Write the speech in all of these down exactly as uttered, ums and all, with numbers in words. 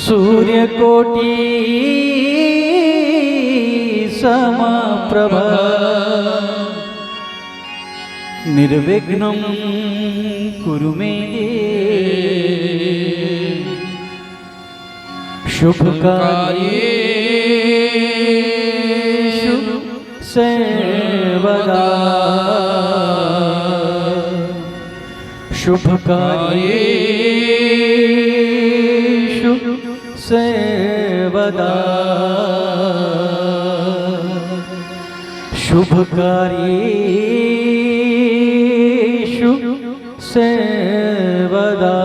सूर्यकोटि समप्रभ निर्विघ्नं कुरु मे देव। शुभ कार्येषु सर्वदा। शुभ कार्येषु सर्वदा। शुभ कार्येषु सर्वदा।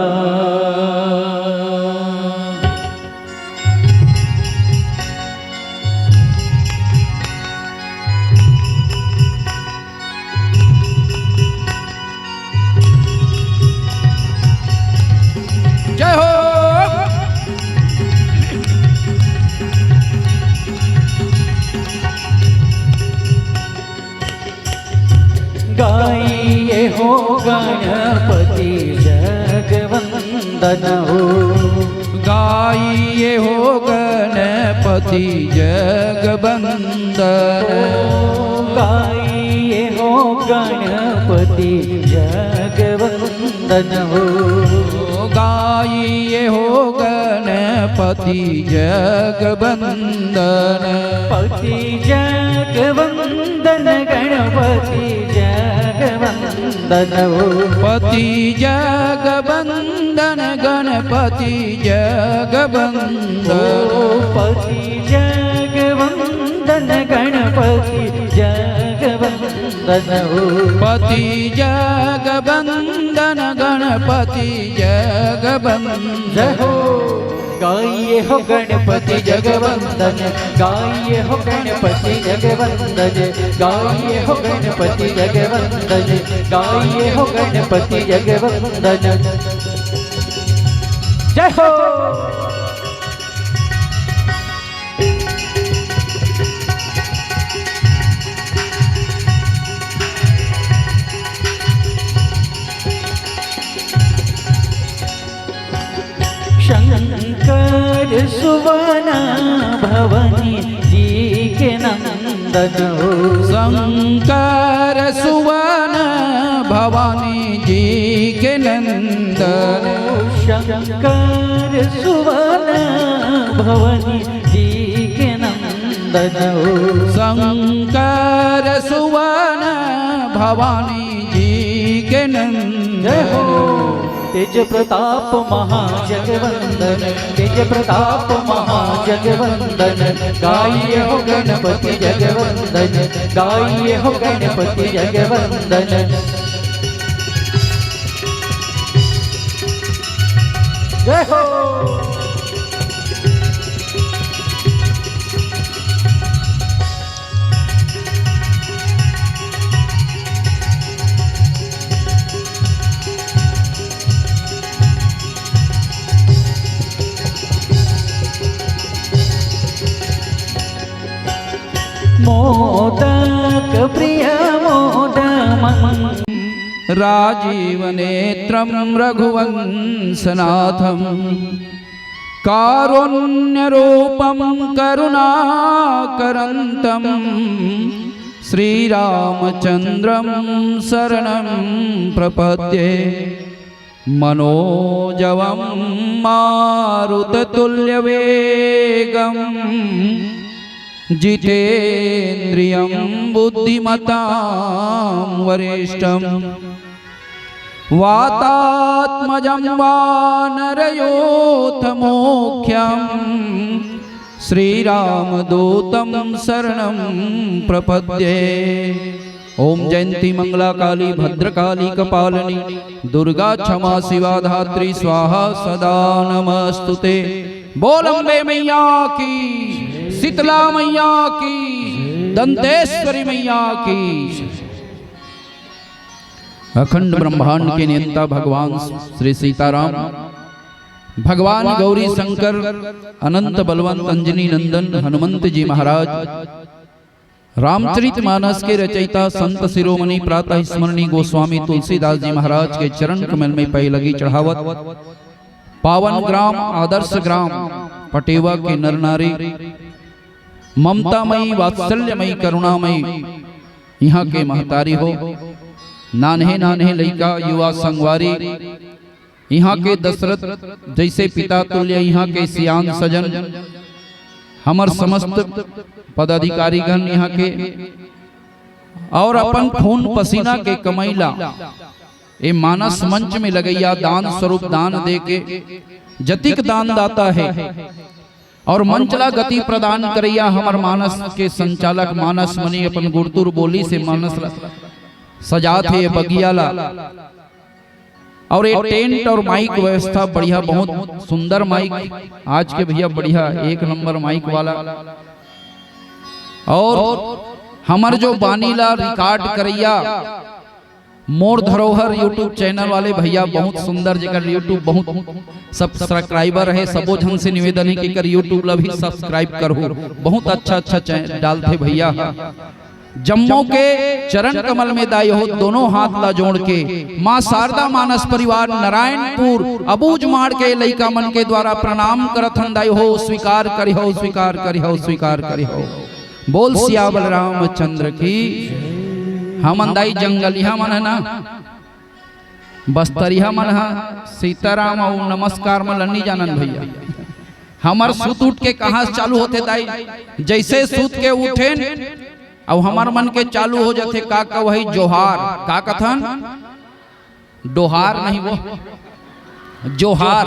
जय हो। गाइए हो गणपति जगवंदन हो। गाइए हो गणपति जगवंदन। गाइए हो गणपति जगवंदन हो। गाइए हो गणपति जगवंदन। पति जगवंदन गणपति जगवंदन हो। पति जगवंदन गणपति जगवंदन। ओ पति जगवंदन गणपति जगवंदन हो। पति जगवंदन गणपति जगवंदन। जय हो। गाइए हो गणपति जगवंदन, गाइए हो गणपति जगवंदन, गाइए हो गणपति जगवंदन, गाइए हो गणपति जगवंदन। जय हो। शंकर सुवना भवानी जी के नंदन। नंदन हो। शंकर सुवन भवानी जी के नंदन। शंकर सुवन भवानी जी के नंदन हो। शंकर सुवन भवानी जी के नंदन। जय हो। तेज प्रताप महाजगवंदन, तेज प्रताप महाजगवंदन, गाइए हो गणपति जगवंदन, गाइए हो गणपति जगवंदन। जय हो। मोदक प्रिय मोद मन। राजीव नेत्रं रघुवंशनाथं कारुण्यरूपं करुणाकरन्तं श्रीरामचन्द्रं शरणं प्रपद्ये। मनोजवं मारुततुल्यवेगं जितेन्द्रियं बुद्धिमतां वरिष्ठं वातात्मजं वानरयूथमुख्यं श्रीरामदूतं शरणं प्रपद्ये। ओम जयंती मंगला काली भद्रकाली कपालिनी दुर्गा क्षमा शिवा धात्री स्वाहा सदा नमस्तुते। बोल अम्बे मैया की, शीतला मैया की, दंतेश्वरी मैया की। अखंड ब्रह्मांड के नियंता भगवान श्री सीताराम, भगवान गौरी शंकर, अनंत बलवंत अंजनी नंदन हनुमंत जी महाराज, रामचरित मानस के रचयिता संत शिरोमणि प्रातः स्मरणीय गोस्वामी तुलसीदास जी महाराज के चरण कमल में पैलगी चढ़ावत पावन ग्राम आदर्श ग्राम पटेवा के नर नारी ममतामयी वात्सल्यमयी करुणामयी इहाँ के महतारी हो, नान्हे नान्हे लइका युवा संगवारी इहाँ के दशरथ जइसे पिता तुल्य, इहाँ के सियान सजन, हमर समस्त पदाधिकारीगण इहाँ के, अउ अपन खून पसीना के कमई ला ए मानस मंच में लगइया दान स्वरूप दान दे के जतिक दानदाता हे अउ मंच ला गति प्रदान करइया हमर मानस के संचालक मानस मनी अपन गुरतुर बोली से मानस ला सजात हे बगिया ला। अउ ये टेंट अउ माइक व्यवस्था बढ़िया, बहुत सुंदर माइक आज के भैया, बढ़िया एक नंबर माइक वाला। अउ हमर जो बानी ला रिकॉर्ड करइया मोर धरोहर YouTube चैनल वाले भैया, बहुत सुंदर, जेकर YouTube बहुत सब्सक्राइबर हे, सबो झन से निवेदन हे कि एकर YouTube ला भी सब्सक्राइब करहू। बहुत अच्छा अच्छा चै-, डालथे भैया। जम्मो के चरण कमल में दाई हो, दोनों हाथ ला जोड़ के माँ शारदा मानस परिवार नारायणपुर अबूझमाड़ के लइका मन के द्वारा प्रणाम करत हन दाई हो, स्वीकार करिहो, स्वीकार करिहो, स्वीकार करिहो। बोल सियावर रामचंद्र की। हमन दाई जंगलिहा मन हे ना, बस्तरिहा मन ह सीताराम अउ नमस्कार मन ल नी जानन भैया। हमर सुत उठ के कहाँ से चालू होथे दाई? जइसे सुत के उठेन अउ हमर मन के चालू हो जाथे का, का वही जोहार, का कथन? डोहार नहीं वो, जोहार।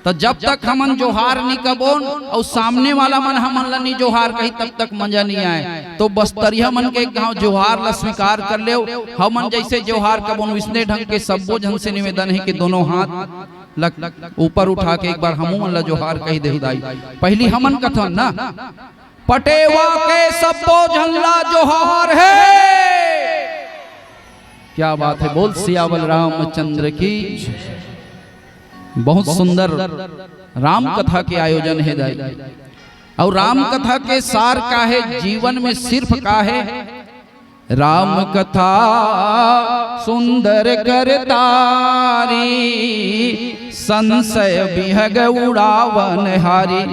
त जब तक हमन जोहार नी कबोन अउ सामने वाला मन हमन ला नी जोहार कही, तब तक मजा नी आए। तो बस्तरिहा मन के एक घाव जोहार ला स्वीकार कर लेव। हमन जइसे जोहार कबोन, वइसने ढंग के सब्बो झन से निवेदन हे कि दोनों हाथ ला ऊपर उठा के एक बार हमू मन ला जोहार कही देहू दाई। पहिली हमन कथन ना, पटेवा के सब्बो झन ला जोहार हे। क्या बात है, बोल सियावर रामचंद्र की। बहुत सुंदर राम कथा के आयोजन हे दाई। अउ राम कथा के सार का हे, जीवन में सिर्फ का हे? राम कथा सुंदर करतारी, संशय बिहग उड़ावन हारी।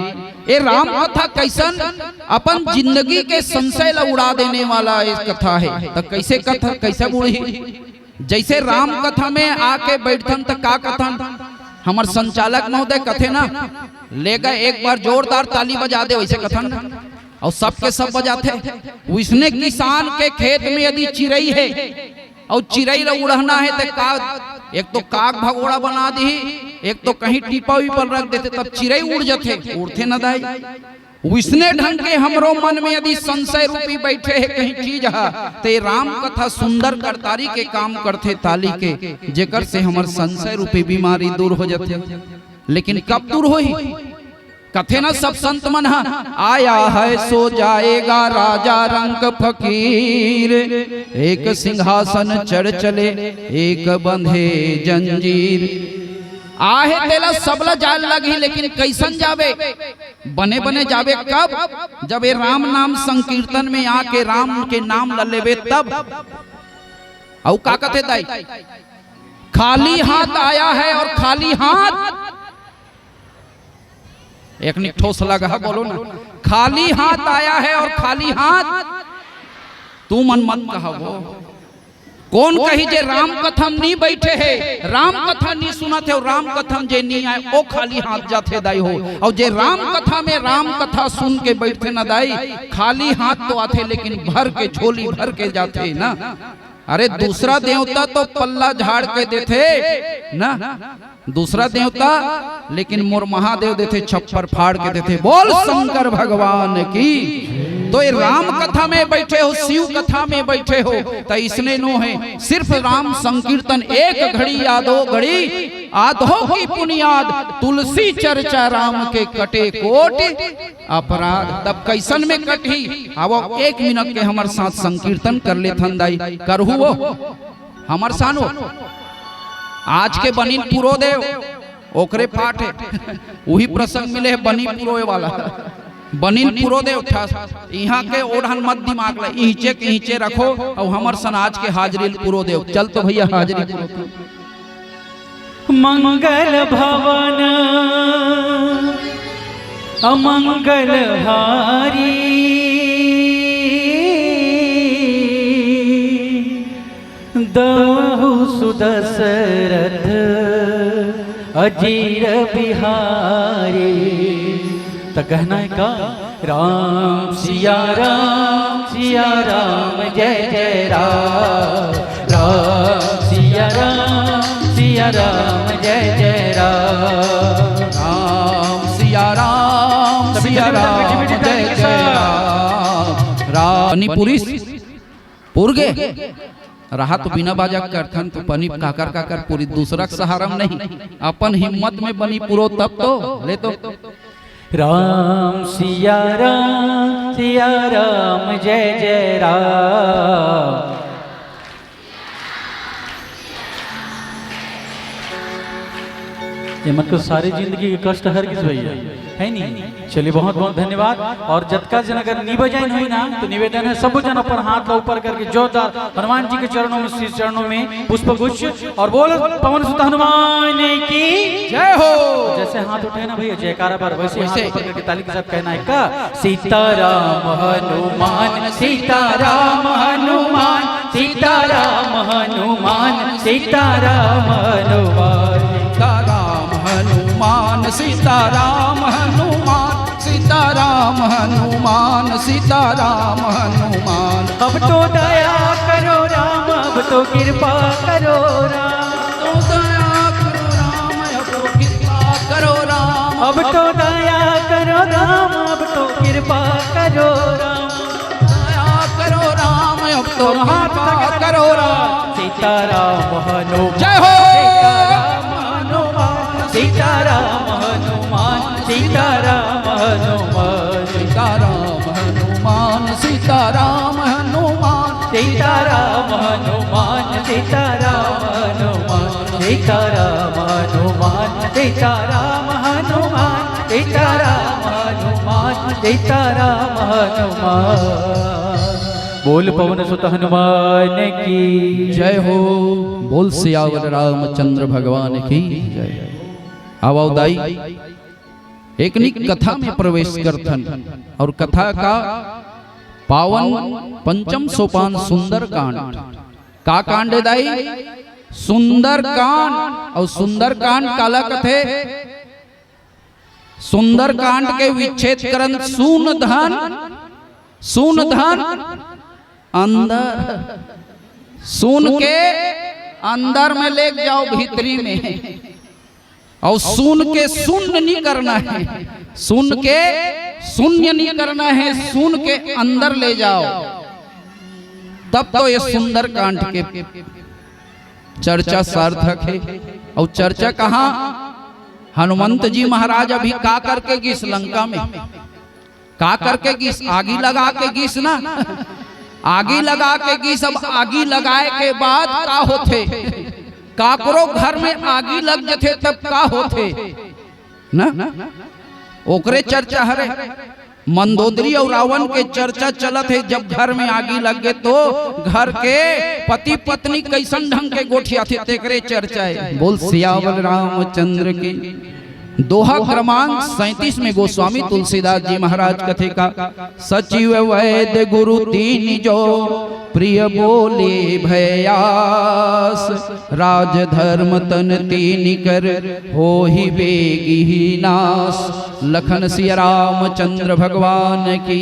ए राम कथा कइसन अपन जिंदगी के संशय ला उड़ा देने वाला एक कथा हे। त कइसे कथा, कइसे उड़ही? जइसे राम कथा में आके बइठथन त का कथन, हमर संचालक महोदय कथे ना, "ले गा एक बार जोरदार ताली बजा दे," वइसे कथन ना, अउ सबके सब बजाथे। वइसने किसान के खेत में यदि चिरई हे, अउ चिरई ल उड़हना हे त का, एक तो काग भगोड़ा बना दिही, एक तो कहीं टीपा वीपा रख देथे, तब चिरई उड़ जथे, उड़थे न दाई। वइसने ढंग के हमरो मन में यदि संशय रूपी बइठे हे कहीं चीज ह, त ए राम कथा सुंदर करतारी के काम करथे ताली के, जेकर से हमर संशय रूपी बीमारी दूर हो जथे। लेकिन कब दूर होही? कथे न सब संत मन ह, "आया है सो जाएगा राजा रंक फकीर, एक सिंहासन चढ़ चले, एक बंधे जंजीर।" आहे तेला सबला जाय लगही, लेकिन कइसन जाबे? बने बने जाबे। कब? जब ए राम नाम संकीर्तन में आके राम के नाम ल लेबे तब। अउ का कथे दाई, "खाली हाथ आया है और खाली हाथ," एक निक ठोस लगा, बोलो ना, "खाली हाथ आया है और खाली हाथ," तुमन मत कहा वो। कोन कही जे राम कथा म नी बइठे हे, राम कथा नी सुनत हे, अउ राम कथा म जे नी आय, ओ खाली हाथ जाथे दाई हो। अउ जे राम कथा में राम कथा सुन के बइठथे ना दाई, खाली हाथ तो आथे, लेकिन भर के, झोली भर के जाथे ना। अरे, दूसरा देवता तो पल्ला झाड़ के देथे ना, दूसरा देवता, लेकिन मोर महादेव देथे, छप्पर फाड़ के देथे। बोल शंकर भगवान की। तो ए राम कथा में बइठे हो, शिव कथा में बइठे हो, त इसने नो हे, सिर्फ राम संकीर्तन एक घड़ी या दो घड़ी, आधो की पुनियाद, तुलसी चर्चा राम के कटे कोटि अपराध। तब कइसन में कटही? आवो, एक मिनट के हमर साथ संकीर्तन कर लेथन दाई, करहू वो हमर साथ वो। आज के बनिल पुरो देव, ओकरे पाठ हे, उही प्रसंग मिले हे बनिल पुरोए वाला। बनिल पुरो देव ठा, इहाँ के ओढ़न मत दिमाग ला, इहिचे के इहिचे रखो, अउ हमर सन आज के हाजरी ल पुरो देव। चल तो भइया हाजरी पुरो। मंगल भवन अमंगल हारी, दहु सुदशरथ अजीर बिहारी। त कहना हे का? राम सिया राम, सिया राम, जय जय राम। राम सिया राम, सिया राम, जय जय राम। राम सिया राम, सिया राम, जय जय राम। राम। पनी पुरिस पुर गे। रहा तो बिना बाजा करथन तो पनी काकर काकर पुरी, दूसरा के सहारा में नहीं, अपन हिम्मत में बनी पुरो तब तो। ले तो। राम सिया राम, सिया राम, जय जय राम। ये मत को सारी जिंदगी के कष्ट हर गिस भइया, है नहीं? चलिए, बहुत बहुत धन्यवाद। और जतका जन अगर नी बजाइन होही ना, तो निवेदन हे, सब जन अपन हाथ ला ऊपर करके जोरदार हनुमान जी के चरणों में, श्री चरणों में पुष्प गुच्छ और बोल पवन सुत हनुमान की जय हो। जैसे हाथ उठे ना भइया जयकारा पर, वैसे हाथ वैसे। ऊपर करके ताली के साथ कहना हे का? सीताराम हनुमान, सीताराम हनुमान, सीताराम हनुमान, सीताराम हनुमान। सीताराम हनुमान, सीताराम हनुमान, सीताराम हनुमान, सीताराम हनुमान। अब तो दया करो राम, अब तो कृपा करो राम। अब तो दया करो राम, अब तो कृपा करो राम। अब तो दया करो राम, अब तो कृपा करो राम। दया करो राम, अब तो कृपा करो राम। सीताराम हनुमान, जय हो। सीताराम हनुमान, सीताराम हनुमान, सीताराम हनुमान। सीताराम हनुमान, सीताराम हनुमान। सीताराम हनुमान, सीताराम हनुमान। सीताराम हनुमान, सीताराम हनुमान। सीताराम हनुमान, सीताराम हनुमान। बोल पवन सुत हनुमान की जय हो। बोल सियावर रामचंद्र भगवान की जय। आव, आव दाई, एक निक कथा में प्रवेश करथन। और कथा का पावन पंचम सोपान सुंदरकांड। का कांड हे दाई? सुंदरकांड। और सुंदरकांड काला कथे? सुंदरकांड के विच्छेद करन, सून धन, सून धन अंदर, सून के अंदर में लेके जाओ, भीतरी में। और सून के शून्य नहीं करना है, सून के शून्य नहीं करना है, सून के अंदर ले जाओ, तब तो ये सुंदरकांड के चर्चा सार्थक है। और चर्चा कहाँ? हनुमंत जी महाराज अभी का करके गिस लंका में? का करके गिस? आगी लगा के गिस ना। आगी लगा के गिस। अब आगी लगाए के बाद का होथे? काकरो घर में आगी लग जथे तब का होथे ना? ओकरे चर्चा हरे। मंदोदरी और रावण के चर्चा चलत हे। जब घर में आगी लग गे तो घर के पति पत्नी कैसन ढंग के गोठियाथे, तेकरे चर्चा हे। बोल सियावर रामचंद्र की। दोहा क्रमांक सैंतीस में गोस्वामी तुलसीदास जी महाराज कथे का, सचिव वैद्य गुरु तीन जो प्रिय बोले भयास, राजधर्म तन तीन कर होहि बेगिहि नास। लखन सिया रामचंद्र भगवान की।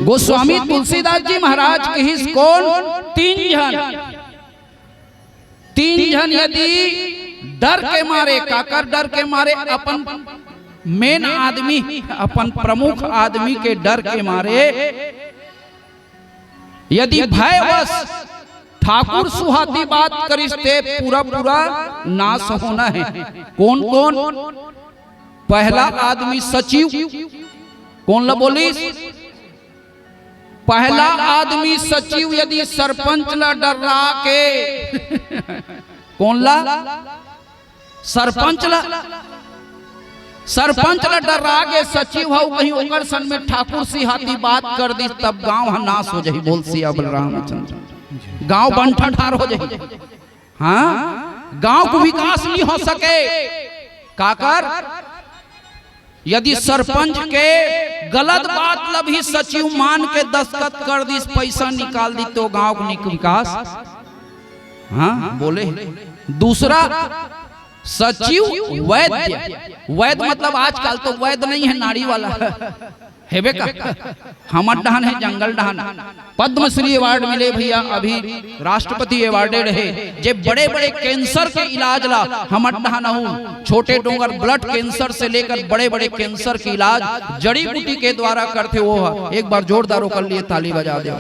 गोस्वामी तुलसीदास जी महाराज कहिस, कौन? तीन झन। तीन झन यदि डर के मारे, काकर डर के मारे? अपन मेन आदमी, अपन प्रमुख आदमी के डर के मारे यदि भयवश ठाकुर सुहाती बात करिस ते पूरा पूरा नाश होना है। कौन कौन? पहला आदमी सचिव। कौन ला बोलिस? पहला आदमी सचिव यदि सरपंच ला डर्रा के कौन ला? सरपंच ला। सरपंच ला डर्रा के सचिव हव कहीं ओकर सन में ठाकुर सुहाती बात कर दिस, तब गांव ह नाश हो जाही। बोल सिया बलराम चंद्र, गांव बंठा ठार हो जाही। हाँ, गांव को विकास नहीं हो सके। काकर? यदि सरपंच के गलत बात ला भी सचिव मान के दस्तखत कर दिस, पैसा निकाल दी, तो गांव को निक विकास। हाँ, बोले। दूसरा, सचिव वैद्य। वैद्य मतलब आजकल तो वैद्य नहीं है, नाड़ी वाला। हेबे का? हमर डहन है, जंगल डहन। पद्मश्री अवार्ड मिले भैया, अभी राष्ट्रपति अवार्डेड है, जे बड़े-बड़े कैंसर के इलाज ला हमर डहन अहू, छोटे डोंगर ब्लड कैंसर से लेकर बड़े-बड़े कैंसर के इलाज जड़ी बूटी के द्वारा करथे। वो ह, एक बार जोरदार ओकर लिए ताली बजा दे।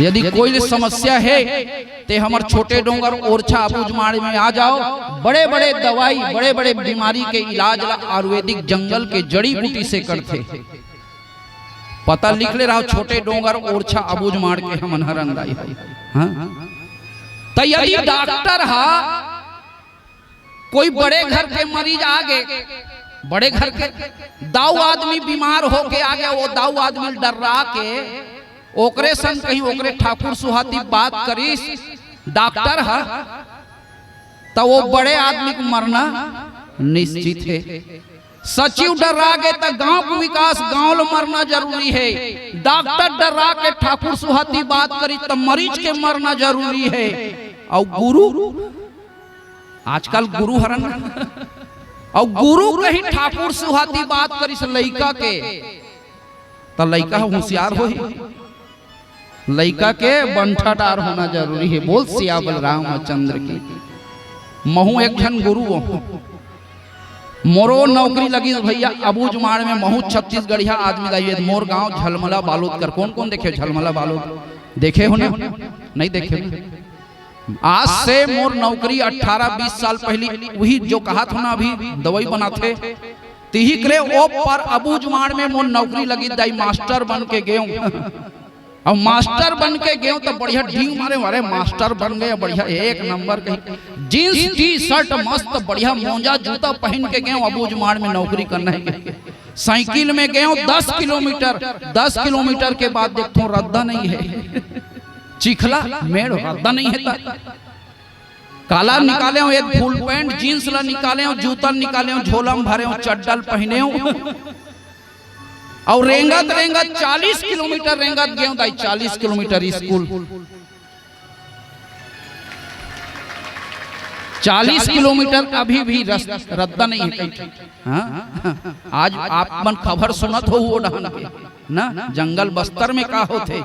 यदि कोई समस्या है, ते हमर छोटे डोंगर ओरछा अबूझमाड़ में आ जाओ। बड़े-बड़े दवाई, बड़े-बड़े बीमारी के इलाज ला आयुर्वेदिक जंगल के जड़ी बूटी से करथे। पता लिख ले रहा, छोटे डोंगर ओरछा अबूझमाड़ के हमन हर अंगाई है। हाँ? त यदि डॉक्टर हा कोई बड़े घर के मरीज आ गे, बड़े घर के दाऊ आदमी बीमार होके आ गया, वो दाऊ आदमी डर्रा के ओकरे संग कहीं ओकरे ठाकुर सुहाती बात करिस डॉक्टर हा, त वो बड़े आदमी को मरना निश्चित है। सचिव डर्रा गे त गांव को विकास, गांव ला मरना जरूरी है। डॉक्टर डर्रा के ठाकुर सुहाती बात करी त मरीज के मरना जरूरी है। और गुरु, आजकल गुरु हरन, और गुरु कहीं ठाकुर सुहाती बात करिस लइका के, त लइका ह होशियार होही। लइका के बंठा डार होना जरूरी है। बोल सिया बलराम चंद्र की। महू एक झन गुरु हूँ, मोरो नौकरी लगिस भैया अबूझमाड़ में। महू छत्तीसगढ़िया आदमी दाई, मोर गांव झलमला बालोद कर। कौन कौन देखे झलमला बालोद? देखे हो ना? नहीं देखे ना? आज से मोर नौकरी अठारह बीस साल पहली, वही जो कहा था ना, अभी दवाई बनाथे, तिही करे ओ पर अबूझमाड़ में मोर नौकरी लगी दाई, मास्टर बन के गेंव। अब मास्टर बन के गेंव त बढ़िया डींग मारे, अरे मास्टर बन गए, बढ़िया एक नंबर कही। जींस टी शर्ट मस्त, बढ़िया मोजा जूता पहन के गेंव, अबूझमाड़ में नौकरी करना है। साइकिल में गेंव दस किलोमीटर, दस किलोमीटर के बाद देखथों रद्दा नहीं है, चिखला मेड़ रद्दा नहीं है। त काला निकाले हो, एक फुल पैंट, जींस ला निकाले हो, जूता निकाले हो, झोला में भरे हो, चड्डल पहने हो। अउ रेंगत रेंगत चालीस किलोमीटर रेंगत गेंव दाई, चालीस किलोमीटर स्कूल, चालीस किलोमीटर अभी भी रस-, रद्दा नहीं है कहीं। हाँ? आज आप मन खबर सुनत हो वो डहन के, ना? जंगल बस्तर में का होथे?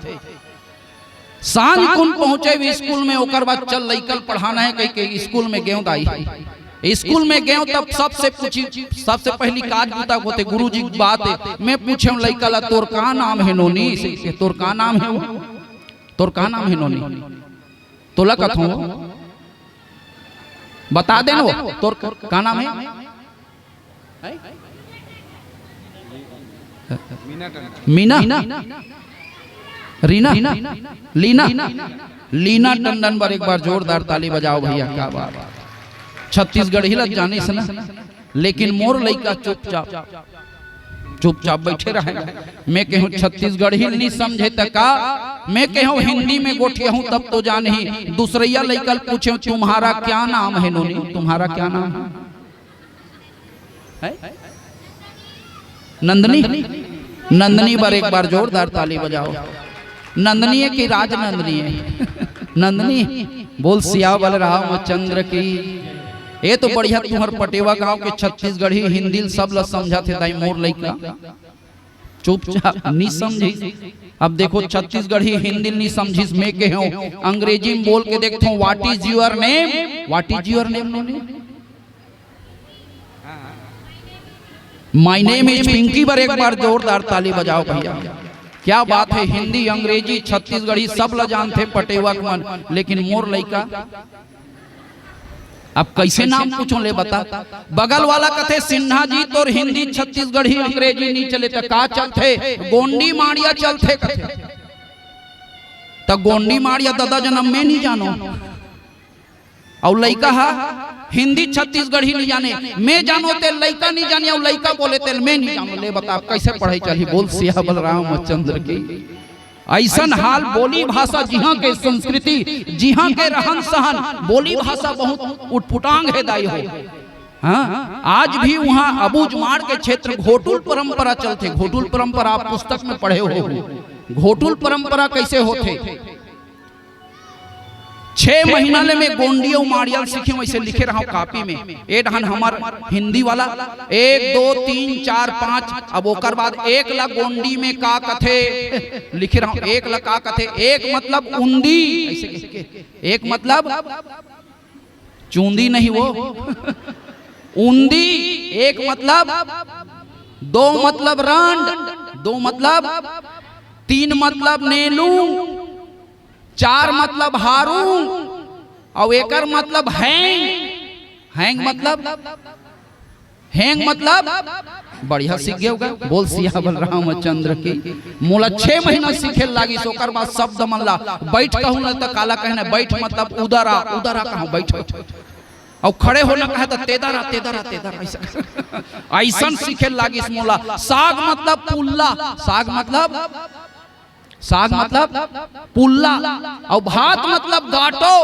सांझ कुन पहुंचे भी स्कूल में, ओकर बाद चल लइकन पढ़ाना है कहिके स्कूल में गेंव दाई। स्कूल में गेंव तब सबसे पूछी, सबसे पहली काज बूता होथे, गुरुजी के बात है। मैं पूछे लइका ला, "तोर का नाम है नोनी?" से, "तोर का नाम है वो? तोर का नाम है नोनी?" तोला कथों, बता देन वो, "तोर का, का नाम है?" मीना, रीना, लीना, लीना टंडन बर एक बार जोरदार ताली बजाओ भैया, क्या बात। छत्तीसगढ़ी ला जानिस ना, लेकिन मोर लइका चुपचाप, चुपचाप बैठे रहे। मैं कहूँ, "छत्तीसगढ़ी नी समझे त का?" मैं कहूँ, "हिंदी में गोठियाहूँ तब तो जानही।" दूसरैया लइका ल पूछे, "तुम्हारा क्या नाम है नोनी? तुम्हारा क्या नाम है?" है? नंदनी, नंदनी बर एक बार जोरदार ताली बजाओ। नंदनी है कि राजनंदनी है? नंदनी, बोल सियावर रामचंद्र की। ये तो बढ़िया, तुहर पटेवा गांव के छत्तीसगढ़ी हिंदी ल सब ल समझत हे दाई, मोर लइका चुपचाप नी समझिस। अब देखो, छत्तीसगढ़ी हिंदी ल नी समझिस, मैं कहे हूँ, अंग्रेजी में बोल के देखथों, "What is your name? What is your name?" नोनी, "My name is Pinky" बर एक बार जोरदार ताली बजाओ भैया। क्या बात है, हिंदी, अंग्रेजी, छत्तीसगढ़ी सब ला जानथे पटेवा के मन, लेकिन मोर लइका अब कैसे नाम पूछों ले बता। बगल वाला कथे, "सिन्हा जी, तोर हिंदी, छत्तीसगढ़ी, अंग्रेजी नी चले त का चलथे?" "गोंडी माड़िया चलथे," कथे। त गोंडी माड़िया ददा जनम में नी जानो। अउ लइका हा हिंदी छत्तीसगढ़ी नी जाने, मैं जानो ते लइका नी जाने, अउ लइका बोले ते मैं नी जानो। ले बता, अब कैसे पढ़ाई चलही? बोल सियावर रामचंद्र की। अइसन हाल, बोली भाषा, जिहाँ के संस्कृति, जिहाँ के रहन सहन, बोली भाषा बहुत उटपुटांग हे दाई हो। हाँ, आज भी उहाँ अबूझमाड़ के क्षेत्र घोटुल परंपरा चलथे। घोटुल परंपरा आप पुस्तक में पढ़े हो, घोटुल परंपरा कैसे होथे। छह महीना ले मैं गोंडी अउ माड़िया ल सीखे, वैसे लिखे रहा हूँ कॉपी में। ए डहन हमर हिंदी वाला, एक, दो, तीन, चार, पाँच, अब ओकर बाद एक ला गोंडी में का कथे, लिखे रहा हूँ, एक ला का कथे, एक मतलब उंदी, ऐसे कह के, एक मतलब चूंदी नहीं वो, उंदी, एक मतलब, दो मतलब रांड, दो मतलब, तीन मतलब नेलू, चार मतलब हारू, अउ एकर मतलब हैंग। हैंग मतलब, हैंग मतलब, बढ़िया सीख गए होगा। बोल सियावर रामचंद्र की। मोला छह महीना सीखे लागिस, ओकर बाद शब्द मन ला बैठ कहूँ ना त काला कहना, बैठ मतलब उधर आ, उधर आ कहाँ बैठ, अउ खड़े होना कहा त तेदर आ, तेदर आ, तेदर आ, ऐसा। ऐसन सीखे लागिस मोला। साग मतलब पुल्ला, साग मतलब, साग मतलब पुल्ला, अउ भात मतलब गाटो,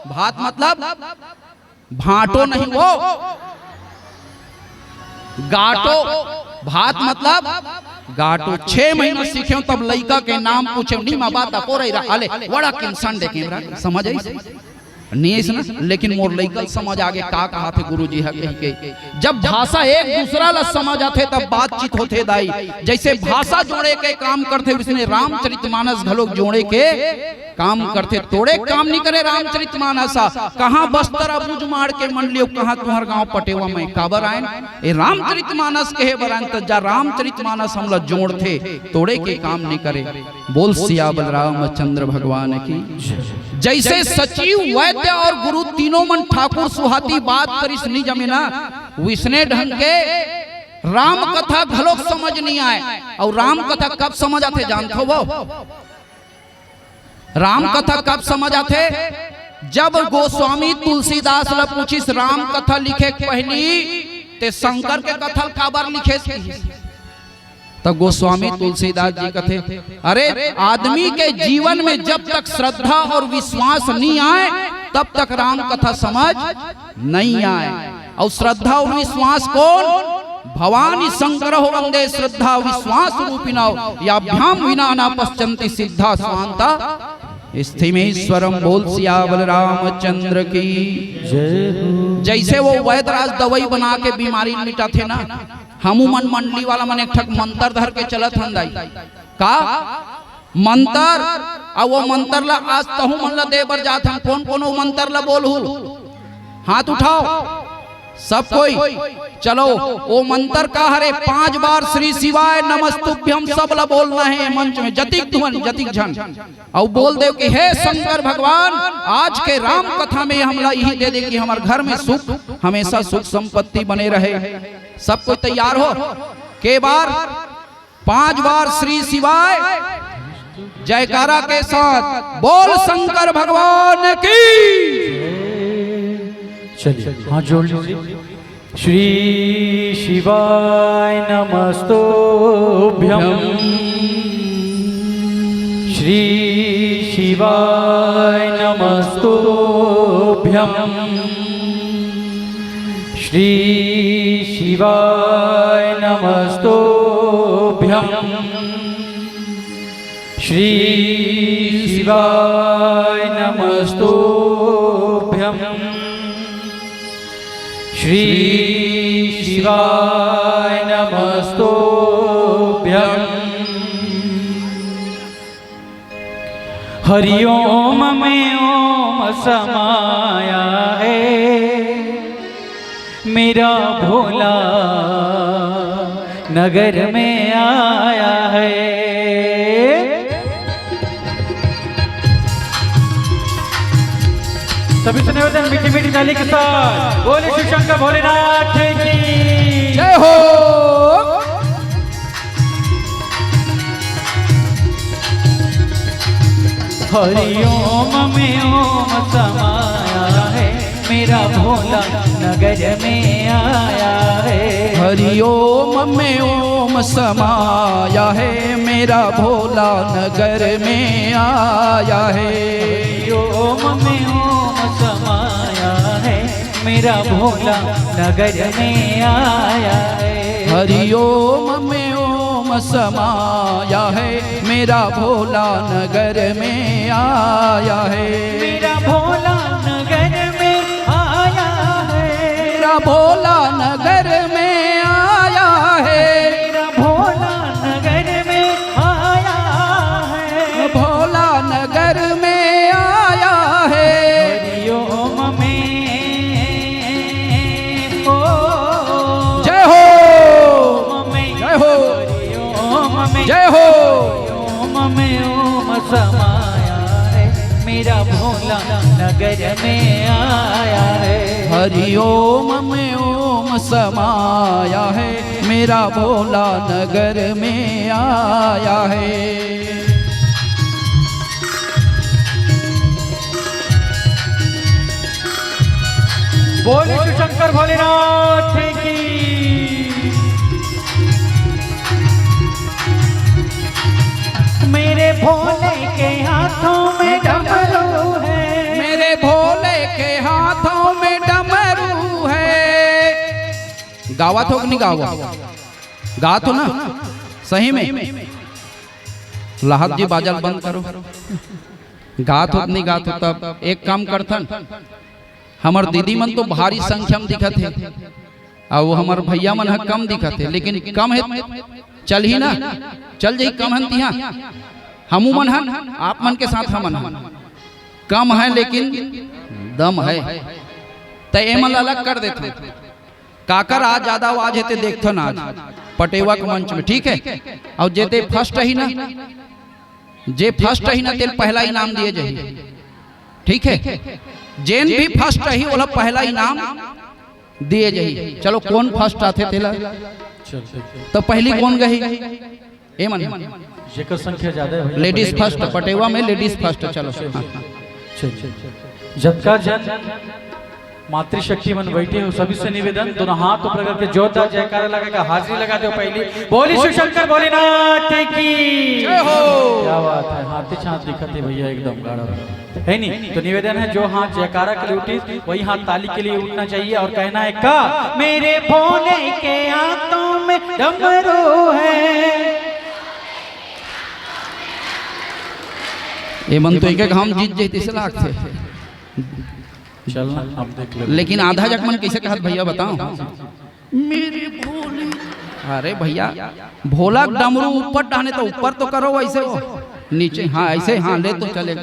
भात मतलब भांटो नहीं वो, गाटो, भात मतलब गाटो। छह महीना सीखे हूँ, तब लइका के नाम पूछे हूँ, "नी माँ बात अको रही रहा, अले वड़ा किन संडे कैमरा," समझ आई? नहीं ऐसा ना, लेकिन मोर लइका समझ आगे का कहा थे गुरु जी ह कह के। जब भाषा एक दूसरा ला समझ आथे, तब बातचीत होथे दाई। जैसे भाषा जोड़े के काम करथे, वैसने रामचरितमानस घलोक जोड़े के काम करथे। तोड़े काम नहीं करे रामचरितमानस ह। कहाँ बस्तर अबूझमाड़ के मन लियो, कहाँ तुहर गांव पटेवा में काबर आयन? ए रामचरितमानस कहे बर आयन, त जा रामचरितमानस हमला जोड़थे, तोड़े के काम नहीं करे। बोल सियावर रामचंद्र भगवान की। जैसे सचिव, वैद्य और गुरु तीनों मन ठाकुर सुहाती बात करिस नी जमे ना, विसने ढंग के राम कथा घलोक समझ नहीं आए। अउ राम कथा कब समझ आथे जानथो वो? राम कथा कब समझ आथे? जब गोस्वामी तुलसीदास ला पूछिस, "राम कथा लिखे के पहली ते शंकर के कथा ल काबर लिखेस?" कहिस। त गोस्वामी तुलसीदास जी कथे, "अरे, आदमी के जीवन में जब तक श्रद्धा और विश्वास नहीं आए, तब तक राम कथा समझ नहीं आए। और श्रद्धा और विश्वास कौन? भवानी शंकर हो वंदे श्रद्धा विश्वास रूपिणौ, याभ्याम विना न पश्यंती सिद्धा स्वांता स्थिमेश्वरम। बोल सियावर रामचंद्र की। जय हो। जैसे वो वैदराज दवाई बना के बीमारी मिटाथे ना, हमू मन मंडली वाला मन एक ठक मंतर धर के चलत हन दाई। का मंतर? अउ वो मंतर ला आज तहू मन ला दे बर जात हन। कोन कोन वो मंतर ला बोलहू? हाथ उठाओ सब कोई। चलो, वो मंतर का हरे? पांच बार श्री शिवाय नमस्तुभ्यम सब ला बोलना है मंच में, जतिक ध्वनि, जतिक झन। अउ बोल देव कि हे शंकर भगवान, आज के राम कथा में हमला यही दे दे कि हमर घर में सुख, हमेशा सुख संपत्ति बने रहे। सब कोई तैयार हो? के बार? पांच बार श्री शिवाय जयकारा के साथ बोल शंकर भगवान की। चलिए, हाथ जोड़ लीजिए। श्री शिवाय नमस्तुभ्यं। श्री शिवाय नमस्तुभ्यं। श्री शिवाय नमस्तुभ्यं। श्री शिवाय नमस्तुभ्यं। श्री शिवाय नमस्तुभ्यं। हरि ओम में ओम समाया है, मेरा भोला नगर में आया है। सभी सुने होते हैं मीठी मीठी ताली के साथ, बोले शिव शंकर भोलेनाथ की। जय हो। हरि ओम में ओम समाया है, मेरा भोला नगर में आया है। हरि ओम में ओम समाया है, मेरा भोला नगर में आया है। हरि ओम में ओम समाया है, मेरा भोला नगर में आया है। हरि ओम में ओम समाया है, मेरा भोला नगर में आया है। मेरा भोला नगर में आया है। मेरा भोला नगर में आया है। मेरा भोला नगर में आया है। भोला नगर में आया है। हरि ओम में, ओ, जय हो। ओम में, जय हो। हरि ओम में, जय हो। ओम में ओम समाया है, मेरा भोला नगर में आया है। हरि ओम में ओम समाया है, मेरा भोला नगर में आया है। बोले शिव शंकर भोलेनाथ की। मेरे भोले के हाथों में डमरू है। मेरे भोले के हाथों में डमरू है। गावत हो कि नहीं गावत? गात हो ना? सही में? लहत जी बाजल बंद करो। गात हो कि नहीं गात हो? तब एक काम करथन, हमर दीदी मन तो भारी संख्या में दिखत हे, अउ वो हमर भैया मन ह कम दिखत हे, लेकिन कम हे, चलही ना, चल जही, कम हन तिहा। हमू मन हन, आप मन के साथ हमन हन, कम है लेकिन दम है। त एमन ला अलग कर देथन। काकर आज ज्यादा आवाज हे ते देखथन आज पटेवा के मंच में, ठीक है? अउ जे ते फर्स्ट ही ना, जे फर्स्ट ही ना, तेल पहला इनाम दिए जाही, ठीक है? जेन भी फर्स्ट ही, ओला पहला इनाम दिए जाही। चलो, कौन फर्स्ट आथे तेला? चल, चल, चल। तो पहली कौन गही? ए मन। जेकर संख्या ज्यादा है, वही लेडीज पहले फर्स्ट, पटेवा में लेडीज फर्स्ट। चलो। चल, हाँ, चल, हाँ। चल, चल, चल। जतका जन मातृशक्ति मन बैठे हो, सभी से निवेदन, दोनों हाथ ऊपर करके जोरदार जयकारा लगा के हाजिरी लगा दो। पहली बोली शिव शंकर भोलेनाथ की। जय हो। क्या बात है, हाथी छांद दिखत है भैया, एकदम गाड़ा है नहीं। तो निवेदन है, जो हाथ जयकारा के लिए उठे, वही हाथ ताली के लिए उठना चाहिए और कहना है का, मेरे भोले के हाथों में डमरू है। ये मन तो एक एक हम जीत जाते से लागते। चलना, हम देख ले। लेकिन आधा जग मन कैसे कहत भैया बताओ? मेरे भोले। अरे भैया, भोला डमरू ऊपर डाले तो ऊपर तो करो, वैसे हो नीचे। हाँ, ऐसे, हाँ, ले तो चले।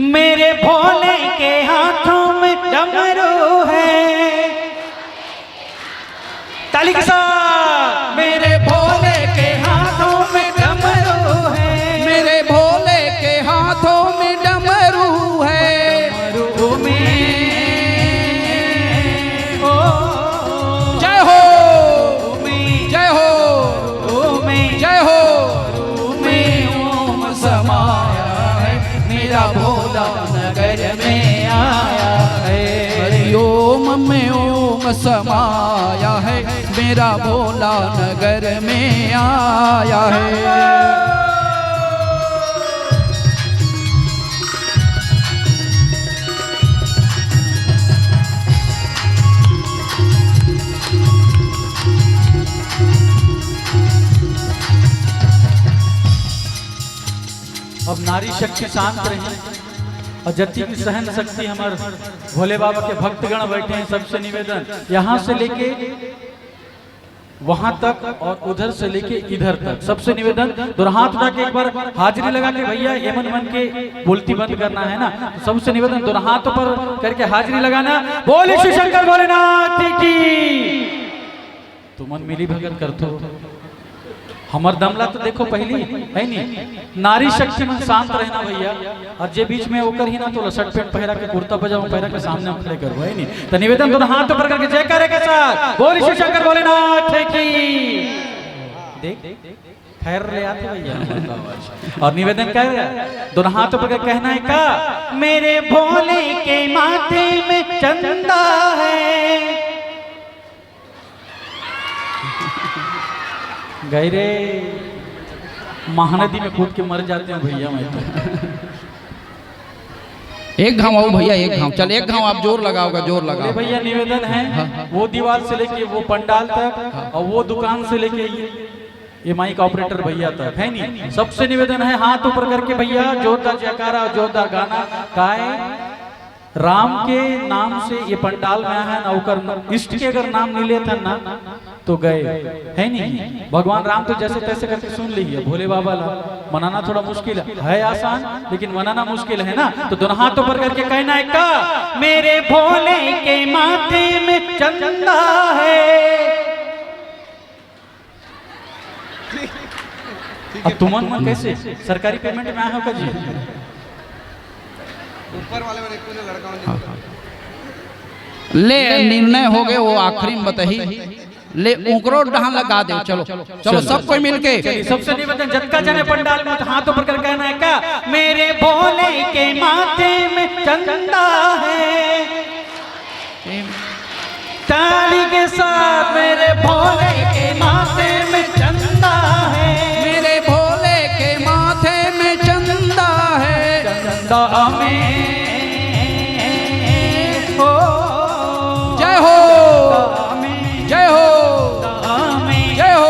मेरे भोले के हाथों में डमरू है। ताली के साथ। मेरे भोले के हाथों में डमरू है। मेरे भोले के हाथों में डमरू है। डमरू में, ओ, जय हो। में, जय हो। में, जय हो। में ओम समाया है, मेरा भोला नगर में आया है। हरि ओम में ओम समाया है, मेरा भोला नगर में आया है। अब नारी शक्ति शांत रही और जति भी सहन शक्ति हमर भोले बाबा के भक्तगण बैठे हैं, सबसे निवेदन, यहाँ से लेके वहां तक और उधर से लेके इधर तक, सबसे निवेदन, दोनों हाथ उठा के एक बार हाजिरी लगा के, भैया, ये मन मन के बोलती बंद करना है ना, तो सबसे निवेदन, दोनों हाथ ऊपर करके हाजिरी लगाना। बोले शिव शंकर भोलेनाथ की। तुमन मिली भगत करथो, हमर दमला तो देखो पहली, है नी? नारी शक्ति मन शांत रहना भैया। और जे बीच में ओकर ही ना, तो शर्ट पैंट पहरा के, कुर्ता पजामा पहरा के सामने खड़े करबो, है नी? तो निवेदन, दोनों हाथ ऊपर करके जयकारे के साथ बोली शिव शंकर भोलेनाथ की। देख, खैर ले आते भैया। और निवेदन कर, दोनों हाथ ऊपर करके कहना है का, मेरे भोले के माथे में चंदा है। गए रे, महानदी में कूद के मर जाते हैं भैया, मैं तो। एक घाव आओ भैया, एक घाव, चल, एक घाव आप जोर लगाओगा, जोर लगाओ। भैया, निवेदन है, हाँ, हाँ। वो दीवार से लेके वो पंडाल तक, हाँ। और वो दुकान से लेके ये, ये माइक ऑपरेटर भैया तक, है नी? सबसे निवेदन है, हाथ ऊपर करके भैया, जोरदार जयकारा, जोरदार गाना। काय राम के नाम से ये पंडाल में आए हैं ना, ओकर इष्ट के अगर नाम नहीं लेत हन ना, तो गए, है नहीं? भगवान राम तो जैसे तैसे करके सुन ली है, भोले बाबा ला मनाना थोड़ा मुश्किल है, है आसान, लेकिन मनाना मुश्किल है ना। तो दोनों हाथ ऊपर करके कहना है का, मेरे भोले के माथे में चंदा है। ठीक है। अब तुमन मन कैसे सरकारी पेमेंट में आए हो का जी? ऊपर वाले मन एको झन लड़का मन हाँ, हाँ। ले, निर्णय हो गए, वो आखिरी में बताही। ले, ओकरो डहान लगा दे, चलो, चलो, चलो। सब कोई मिलके। चलिए, सबसे निवेदन, जतका जने पंडाल में हाथ ऊपर करके कहना है का, मेरे भोले के माथे में चंदा है। ताली के साथ, मेरे भोले के माथे में चंदा है। मेरे भोले के माथे में चंदा है। चंदा में, ओ, जय हो। चंदा में, जय हो। चंदा में, जय हो।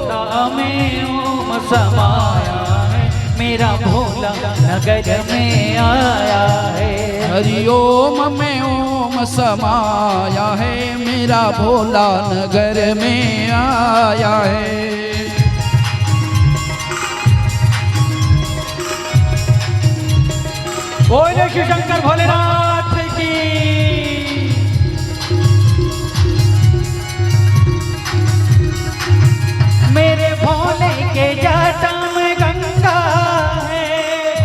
चंदा में ओम समाया है, मेरा भोला नगर में आया है। हरि ओम में ओम समाया है, मेरा भोला नगर में आया है। बोले शिव शंकर भोलेनाथ की। मेरे भोले के जाटा में गंगा है।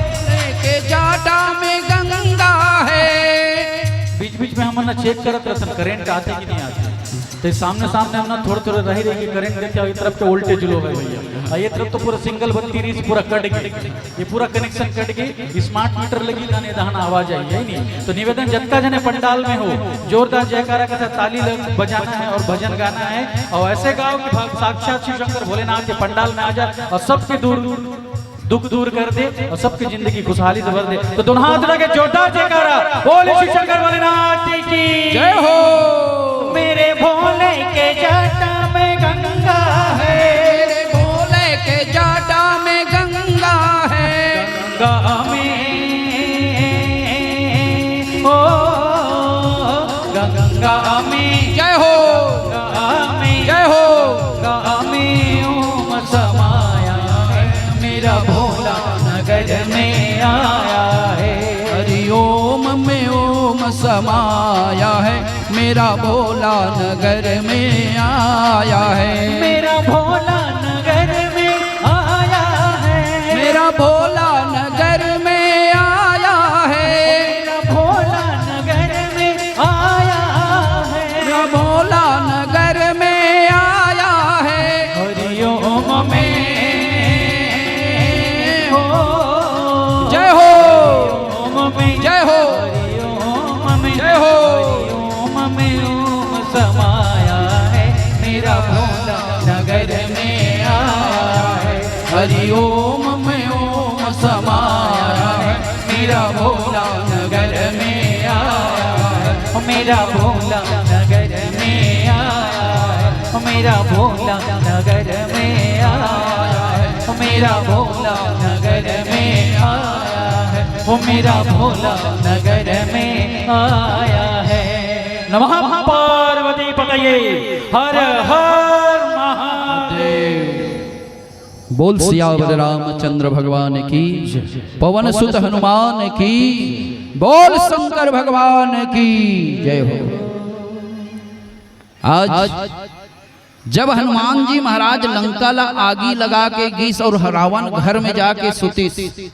भोले के जाटा में गंगा है। बीच बीच में हमन चेक करत रहथन, करंट आथे कि नहीं आथे। तो सामने सामने हमन थोड़े थोड़े रही रही के करंट देखे, इस तरफ के वोल्टेज लो है भैया। ये तरफ तो पूरा सिंगल बत्ती रहिस, पूरा कट गे, ये पूरा कनेक्शन कट गे। स्मार्ट मीटर लगी, तने दहना आवाज आई, हे नहीं? तो निवेदन, जतका जने पंडाल में हो, जोरदार जयकारा के साथ ताली लग-, बजाना है और भजन गाना है, और ऐसे गाओ कि भग-, साक्षात शिव शंकर भोलेनाथ के पंडाल में आ जाए और सबके दूर, दुख दूर कर दे और सबकी जिंदगी खुशहाली से भर दे। तो दोनों हाथ उठा के जोरदार जयकारा, बोले शिव शंकर भोलेनाथ की जय हो। मेरे भोले के जटा में गंगा है। मेरे भोले के जटा में गंगा है। गंगा में, ओ, गंगा में। जय हो। गंगा में। जय हो। गंगा में ओम समाया है, मेरा भोला नगर में आया है। हरि ओम में ओम समाया है, मेरा भोला नगर में आया है। मेरा भोला नगर में आया है। मेरा भोला नगर में आया है। मेरा भोला नगर में आया है। मेरा भोला नगर में आया है। हरि ओम में हो। जय हो। ओम में। जय हो। हरि ओम में। जय हो। हरि ओम में ओम समाया है, मेरा भोला नगर में आया है। हरि ओम में ओम समाया है, मेरा भोला नगर में आया है। ओ मेरा भोला नगर में आया है, ओ मेरा भोला नगर में आया है, ओ मेरा भोला नगर में आया है, ओ मेरा भोला नगर में आया है। नमः पार्वती पतये, हर हर महादेव। बोल सियावर रामचंद्र भगवान की, पवन सुत हनुमान की, बोल शंकर भगवान की जय हो। आज जब हनुमान जी महाराज लंका ला आगी लगा के गीस और रावण घर में जाके सुतीस,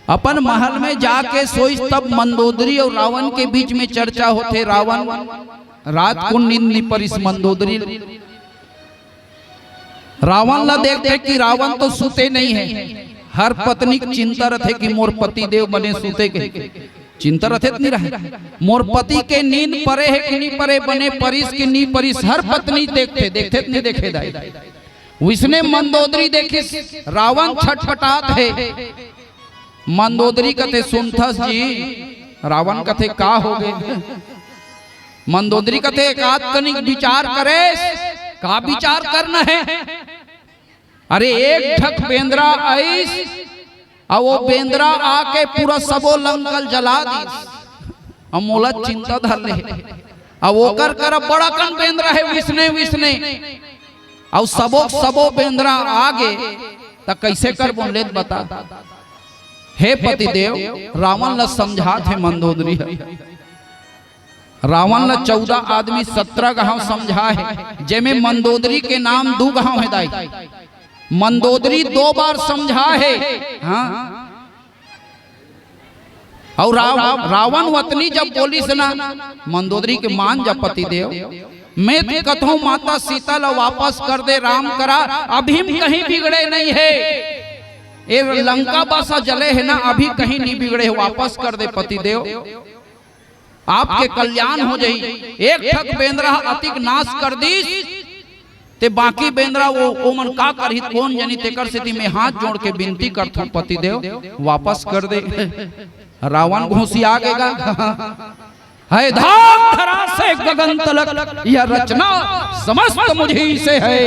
अपन महल में जाके सोईस, तब मंदोदरी और रावण के बीच में चर्चा होथे। रावण रात को नींद नी परिस मंदोदरी। रावण ला देखथे कि रावण तो सुते नहीं है, हर पत्नी के चिंता रथे कि मोर पति देव बने सुते के, चिंता रथे त नहीं रहे, मोर पति के नींद परे है कि नहीं परे, बने परिस कि नहीं परिस, हर पत्नी देखथे, देखथे त नहीं देखे दाई। वइसने मंदोदरी देखिस, रावण छटपटात हे। मंदोदरी कथे, "सुनथस जी?" रावण कथे, "का होगे?" मंदोदरी कथे, "एकाध कनिक विचार करे।" "का विचार करना है?" "अरे, एक ठक बेंदरा आइस, अउ वो बेंदरा आके पूरा सबो लंका ल जला दिस। अब मोला चिंता धर ले। अब ओकर करा बड़ा कन बेंदरा हे, वइसने, वइसने। अउ सबो, सबो बेंदरा आगे, त कइसे करबो, ले त बता।" हे पतिदेव, रावण ला समझात हे मंदोदरी ह। रावण ला चौदह आदमी सत्रह घांव समझा हे, जेमे मंदोदरी के नाम दू घांव हे दाई। मंदोदरी दो बार समझा हे। हाँ। अउ राव-, रावण वतनी जब बोलिस ना, मंदोदरी के, "मान जा पतिदेव, मैं त कथों माता सीता ला वापस कर दे राम करा, अभी म कहीं बिगड़े नहीं हे। ए लंका बसा जले हे ना, अभी कहीं नहीं बिगड़े हे, वापस कर दे पतिदेव, आपके कल्याण हो जाही।" एक ठक बेंदरा अतिक नाश कर दीस, ते बाकी बेंदरा वो, ओमन का करही, कोन जनी, तेकर सेती मैं हाथ जोड़ के बिनती करथों पतिदेव, वापस कर दे। रावण घोंसिया गे गा। "हे धाम धरा से गगन तलक, यह रचना समस्त मुझी से है।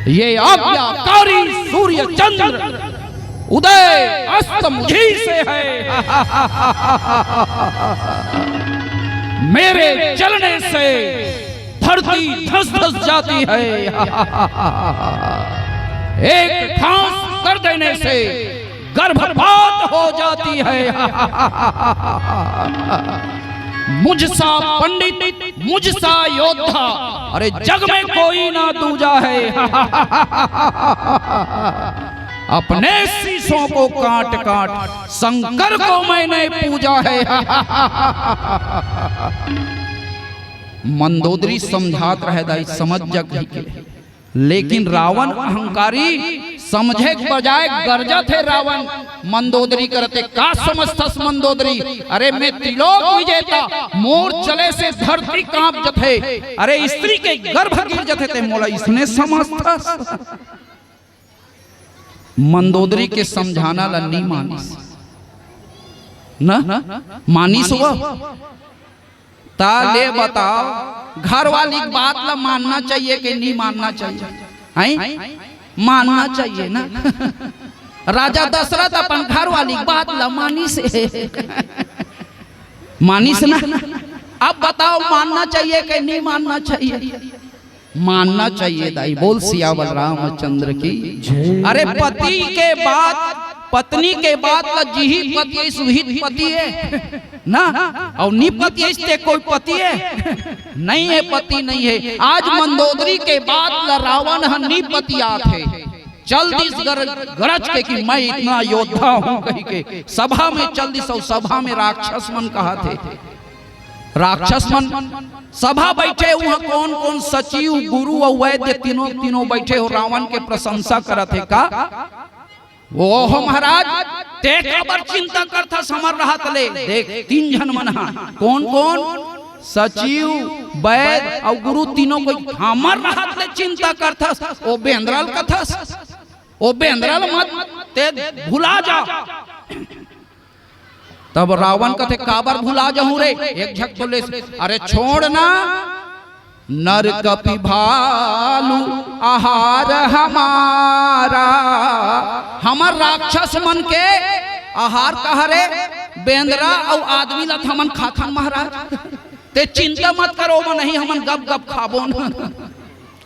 ये आज्ञाकारी सूर्य चंद्र उदय अस्त मुझी से है। मेरे चलने से धरती धस धस जाती है। एक ठांस कर देने से गर्भपात हो जाती है। मुझसा पंडित, मुझसा योद्धा, अरे जग में कोई ना दूजा है। अपने शीशों को काट काट शंकर को मैंने पूजा है।" मंदोदरी समझात रहे, दाई, समझ जा कहिके। लेकिन रावण अहंकारी, समझे के बजाय गरजत हे रावण मंदोदरी करते, "का समझथस मंदोदरी? अरे मैं त्रिलोक विजेता, मोर चले से धरती कांप जथे, अरे स्त्री के गर्भ गिर जथे, ते मोला इसने समझथस?" मंदोदरी के समझाना ला नी मानिस न, मानिस वो। ता ले बताओ, घरवाली के बात ला मानना चाहिए कि नहीं मानना चाहिए? हैं? मानना चाहिए ना। राजा दशरथ अपन घरवाली के बात ला मानिस हे। मानिस ना। अब बताओ, मानना चाहिए कि नहीं मानना चाहिए? मानना चाहिए दाई। बोल सियावर रामचंद्र की। अरे पति के बात, पत्नी के बात ला जिही पति सुहित पति हे ना, अउ नी पति ते कोई पति हे नहीं हे, पति नहीं हे। आज मंदोदरी के बात ला रावण ह नी पतियात हे, चल दिस गर-, गरज के कि मैं इतना योद्धा हूँ कहिके, सभा में चल दिस अउ सभा में राक्षस मन कहत हे, राक्षस मन सभा बैठे हुआ, कौन कौन सचिव, गुरु अउ वैद्य, तीनों तीनों बैठे हो, रावण के प्रशंसा करत हे का? "ओहो महाराज, ते काबर चिंता करथस हमर रहत ले?" देख, तीन झन मन हा, कौन कौन? सचिव, वैद्य अउ गुरु, तीनों कोई हमर रहत ले चिंता करथस। ओ बेंदरा ल कथस, ओ बेंदरा ल मत, ते भुला जा। तब रावण कथे, "काबर भुला जाहूं रे?" एक झक बोले, "अरे छोड़ ना, नर कपि भालू आहार हमारा।" हमर राक्षस मन के आहार कहा रे? बेंदरा अउ आदमी ला हमन खाथन महाराज। ते चिंता मत करो, वो नहीं हमन गप गप खाबो न।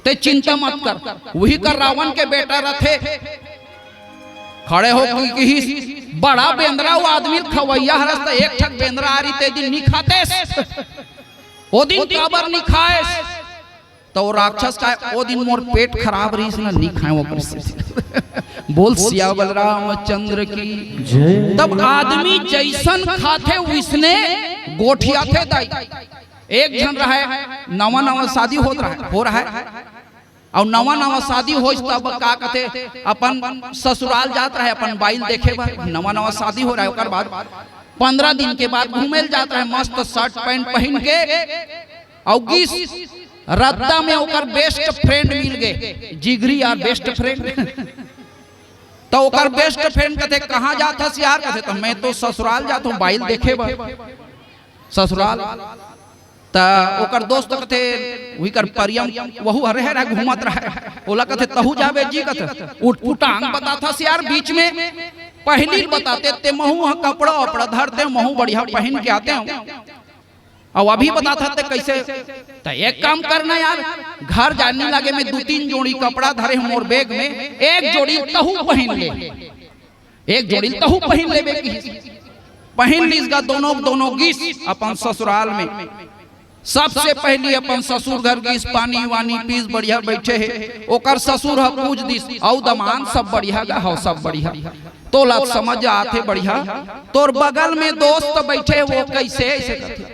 ते चिंता मत कर। वही कर रावण के बेटा रथे, खड़े हो के किहिस, "बड़ा बेंदरा वो आदमी खवैया हरस, त एक ठक बेंदरा आ रही ते दिन नी खातेस, ओ दिन काबर नी खाएस?" त वो राक्षस कहे, "ओ दिन मोर पेट खराब रहिस ना, नी खाए ओकर से।" बोल सियावर रामचंद्र की। तब आदमी जैसन खाथे, वैसने गोठियाथे दाई। एक झन रहे, नवा नवा शादी होत रहे, हो रहा है, अउ नवा नवा शादी होइस तब का कथे, अपन ससुराल जात रहे अपन बाई ल देखे बर। नवा नवा शादी हो रहा है, ओकर बाद पंद्रह दिन के बाद घूमे ल जात रहे, मस्त शर्ट पैंट पहिन के, अउ गिस रद्दा में ओकर बेस्ट फ्रेंड मिल गे, जिगरी यार, बेस्ट फ्रेंड। त ओकर बेस्ट फ्रेंड कथे, "कहाँ जात हस यार?" कथे, "त मैं तो ससुराल जात हूँ बाई ल देखे बर, ससुराल।" त ओकर दोस्त कथे, उही कर परियम, वहू हरे हरे घूमत रहे, ओला कथे, "तहू जाबे जी?" कथे, "उटपुटांग बताथस यार, बीच में पहिली ल बताते ते महू ह कपड़ा वपड़ा धरते, महू बढ़िया पहिन के आते हूँ, अउ अभी बताथस ते कैसे?" "त एक काम करना यार, घर जानी लागे, मैं दू तीन जोड़ी कपड़ा धरे हूँ मोर बैग में, एक जोड़ी तहू पहिन ले।" एक जोड़ी तहू पहिन लेबे किहिस। पहिन लिस गा दोनों, दोनों गिस अपन ससुराल में। सबसे पहली अपन ससुर घर गिस, पानी वानी पीस, बढ़िया बैठे हे। ओकर ससुर ह पूछ दिस, "अउ दमांद, सब बढ़िया गा?" "हव, सब बढ़िया।" "तोला समझ आथे बढ़िया? तोर बगल में दोस्त बैठे, वो कैसे?" ऐसे कथे।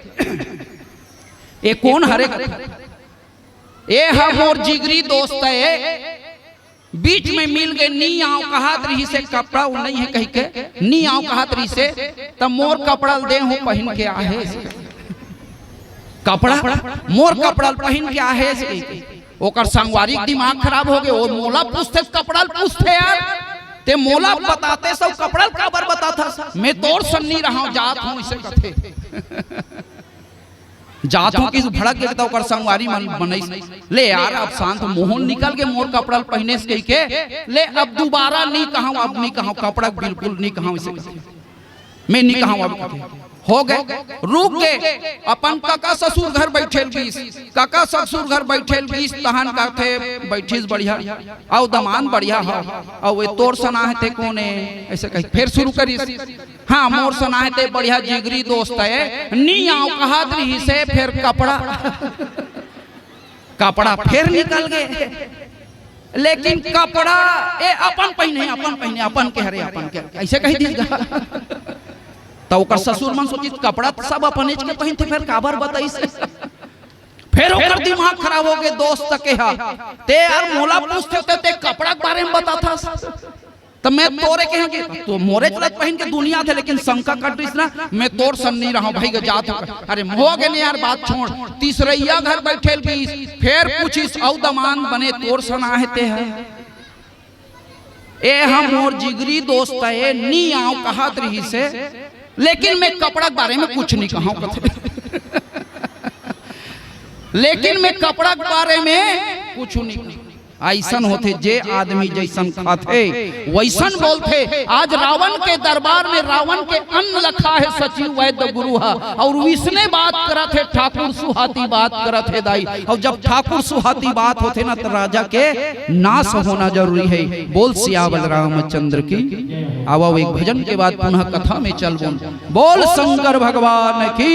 "ए कोन हरे?" कथे, "ए ह मोर जिगरी दोस्त हे, बीच में मिल गे, नी आंव कहत रहिसे, कपड़ा उ नहीं है कहिके, नी आंव कहत रहिसे, त मोर कपड़ा ल दे हूँ पहिन के आहे।" कपड़ा? मोर कपड़ा ल पहिन के आहे? ओकर संगवारी के दिमाग खराब हो गे, ओ मोला पूछते, कपड़ा ल पूछते यार, ते मोला बताते सब कपड़ा ल काबर बताथस? मैं तोर सन नी रहा हूँ, जात हूँ, इसे कथे। जात हूँ किस भड़क गे, त ओकर संगवारी मन बनइस, "ले यार, अब शांत, मोहन निकल गे मोर कपड़ा ल पहिनेस कहिके, ले अब दोबारा नी कहंव, अब नी कहंव, कपड़ा बिल्कुल नी कहंव, इसे कथे, मैं नी कहंव अब।" हो गे, रुक गे, अपन कका ससुर घर बैठे ल गिस, कका ससुर घर बैठे ल गिस, तहन कथे, "बैठिस बढ़िया, अउ दमांद बढ़िया हव, अउ ए तोर सना हे ते कोन ए?" ऐसे कहि फेर शुरू करिस। हाँ, मोर सना हे ते बढ़िया जिगरी दोस्त हे, नी आंव कहत रहिसे, फेर कपड़ा, कपड़ा फेर निकल गे। लेकिन कपड़ा ए अपन पहिने, अपन पहिने, अपन के हरे, अपन के, ऐसे कहि दिस गा। त ओकर ससुर मन सोचिस, "कपड़ा त सब अपनेच के पहिनथे, फेर काबर बताइस?" फेर ओकर दिमाग खराब हो गे दोस्त के हा। "ते यार मोला पूछते होते, ते कपड़ा के बारे में बताथस, त मैं तोरे के हा कि तो मोरे चलत पहिन के दुनिया थे, लेकिन शंका कट रहिस ना, मैं तोर सन नहीं रहा भाई के जात हो।" अरे मोह गे ने यार, बात छोड़। तीसरैया घर बैठे बीस, फेर पूछिस, "अउ दमांद बने तोर सन आहे ते हा?" "ए हा मोर जिगरी दोस्त हे, नी आंव कहत रहिस हे, लेकिन मैं कपड़ा के बारे में कुछ नहीं कहंव," कथे। "लेकिन मैं कपड़ा के बारे में कुछ नहीं कहंव।" अइसन होथे, जे आदमी जइसन खाथे, वइसन बोलथे। आज रावण के दरबार में रावण के अन्न लखा हे सचिव वैद्य गुरु हा, अउ वइसने बात करत हे, ठाकुर सुहाती बात करत हे दाई। अउ जब ठाकुर सुहाती बात होथे ना, त राजा के नाश होना जरूरी हे। बोल सियावर रामचंद्र की। आवव, एक भजन के बाद पुनः कथा में चलबोन। बोल शंकर भगवान की।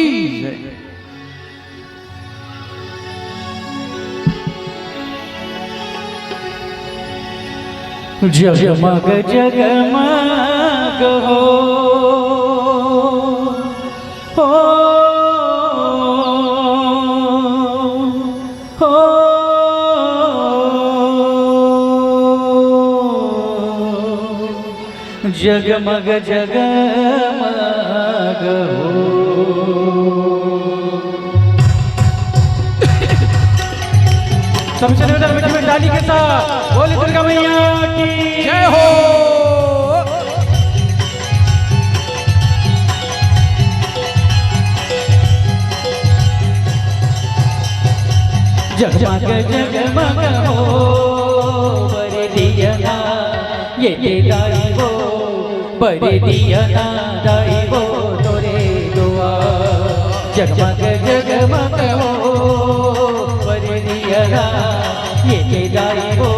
जगमग जगमग हो, हो, हो। जगमग जगमग हो। सबसे निवेदन मीठी मीठी ताली के साथ बोले दुर्गा मैया की जय हो। जगमग जगमग हो, बर दिया ना ये के दाई वो, बर दिया ना दाई वो तोरे दुआर। जगमग जगमग हो, बर दिया ना ये के दाई वो,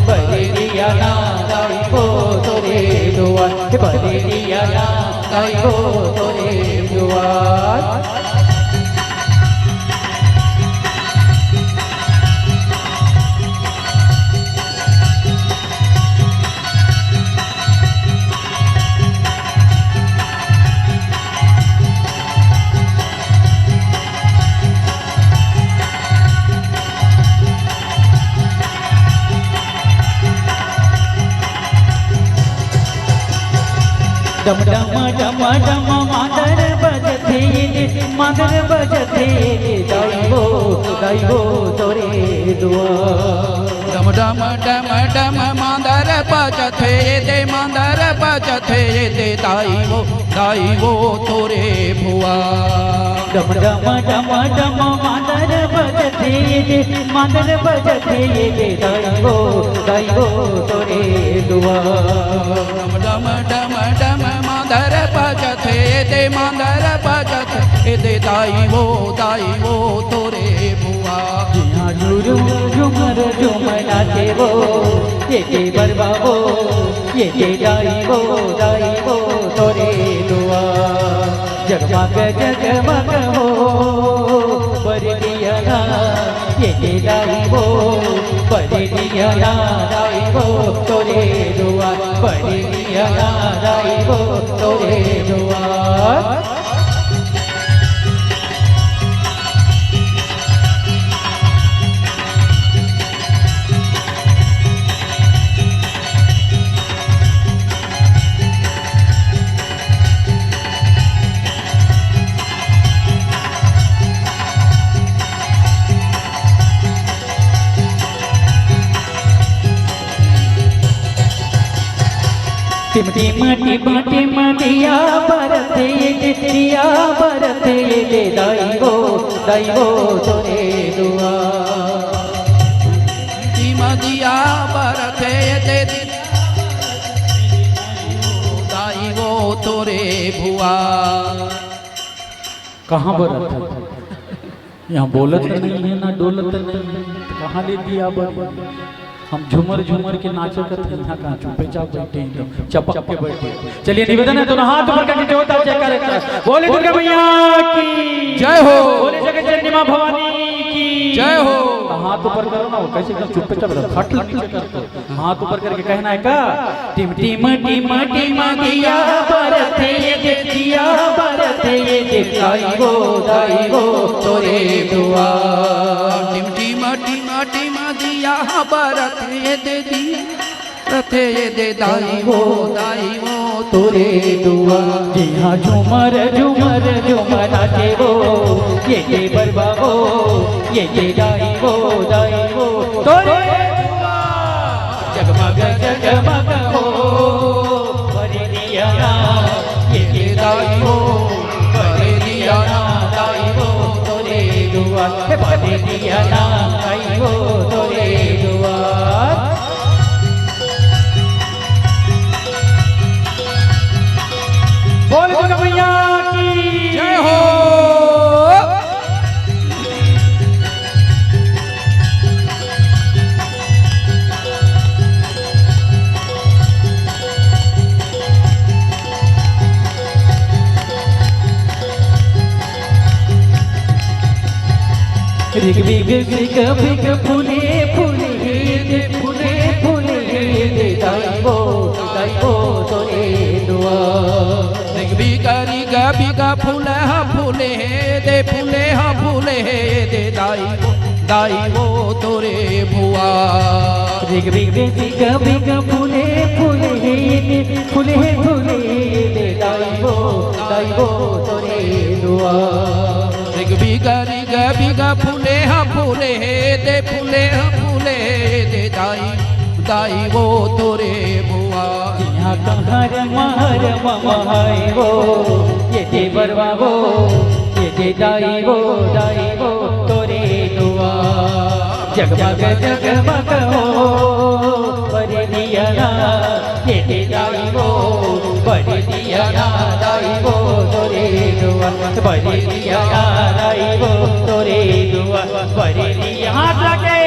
बर दिया ना दाई वो तोरे दुआर, बर दिया ना दाई वो तोरे दुआर। डम डम डम डम मांदर बजथे, मांदर बजथे, दाई वो, दाई वो तोरे दुआर। डम डम डम डम मांदर बजथे, दे मांदर बजथे, दे दाई वो, दाई वो तोरे भुआ। डम डम डम डम मांदर बजथे, मांदर बजथे, दाई वो, दाई वो तोरे दुआर। डम डम डम डम मांदर बजथे, दे मांदर बजथे, दे दाई वो, दाई वो तोरे भुआ। जिहां झुरुम झुमर झुमर नाचे वो, ये के बरवा वो, ये के दाई वो, दाई वो तोरे दुआर। जगमग जगमग हो, बर दिया ना ये के दाई वो, बर दिया ना दाई वो तोरे दुआर, बर दिया ना दाई वो तोरे दुआर। टिम टिम टिम टिम दिया बरथे, दिया बरथे, दे दाई वो, दाई वो तोरे दुआर। टिम दिया बरथे, दे दाई वो तोरे भुआ। कहाँ बरत हे? यहाँ बोलत नहीं है, ना डोलत नहीं है, तो कहाँ ले दिया बर? हम झूमर झूमर के नाचत हैं, यहाँ कहाँ चुपे चाप बैठे हैं, तो चपक के बैठे हैं। चलिए, निवेदन है, दोनों हाथ ऊपर करके जोरदार जयकारा करें। बोले दुर्गा मैया की जय हो। बोले जगत जननी माँ भवानी की जय हो। हाथ ऊपर करो ना, वो कैसे एकदम चुप्पे चुप रहो, फट लग नीचे कर दो। हाथ ऊपर करके कहना है का? टिम टिम टिम टिम दिया बरत हे, ये दे दिया बरत हे, ये दे दाई वो, दाई वो तोरे दुआ। टिम टिम टिम टिम दिया बरत हे, ये दे दिया बरत हे, ये दे दाई वो, दाई वो तोरे दुआ। जी हाँ, झूमर झूमर झूमर आते वो, ये दे बरवा वो, ये दे दाई वो, दाई वो तोरे दुआ। जगमग जगमग हो, बरे दिया ना, ये दे दाई वो, बरे दिया ना, दाई वो तोरे दुआ, बरे दिया ना, दाई वो तोरे दुआ। बोल दुर्गा मैया की जय हो। रिग बिग सिग बिग फुले फुले दे, फुले फुले दे, दाई वो, दाई वो तोरे दुआ। रिग बिग रिग बिग फुले हा फुले दे, फुले हा फुले दे, दाई वो, दाई वो तोरे भुआ। रिग बिग सिग बिग फुले फुले दे, फुले फुले दे, दाई वो, दाई वो तोरे दुआ। रिग बिग रिग बिग फुले हा फुले दे, फुले हा फुले दे, दाई, दाई वो तोरे भुआ। जिहाँ कहर महर ममहाई वो, ये दे बरवा वो, ये दे दाई वो, दाई वो तोरे दुआ। जगमग जगमग हो, बरे दिया ना, ये दे दाई वो, बरे दिया ना, दाई वो तोरे दुआ, बरे दिया ना, दाई वो तोरे दुआ, बरे दिया, हाथ लाके,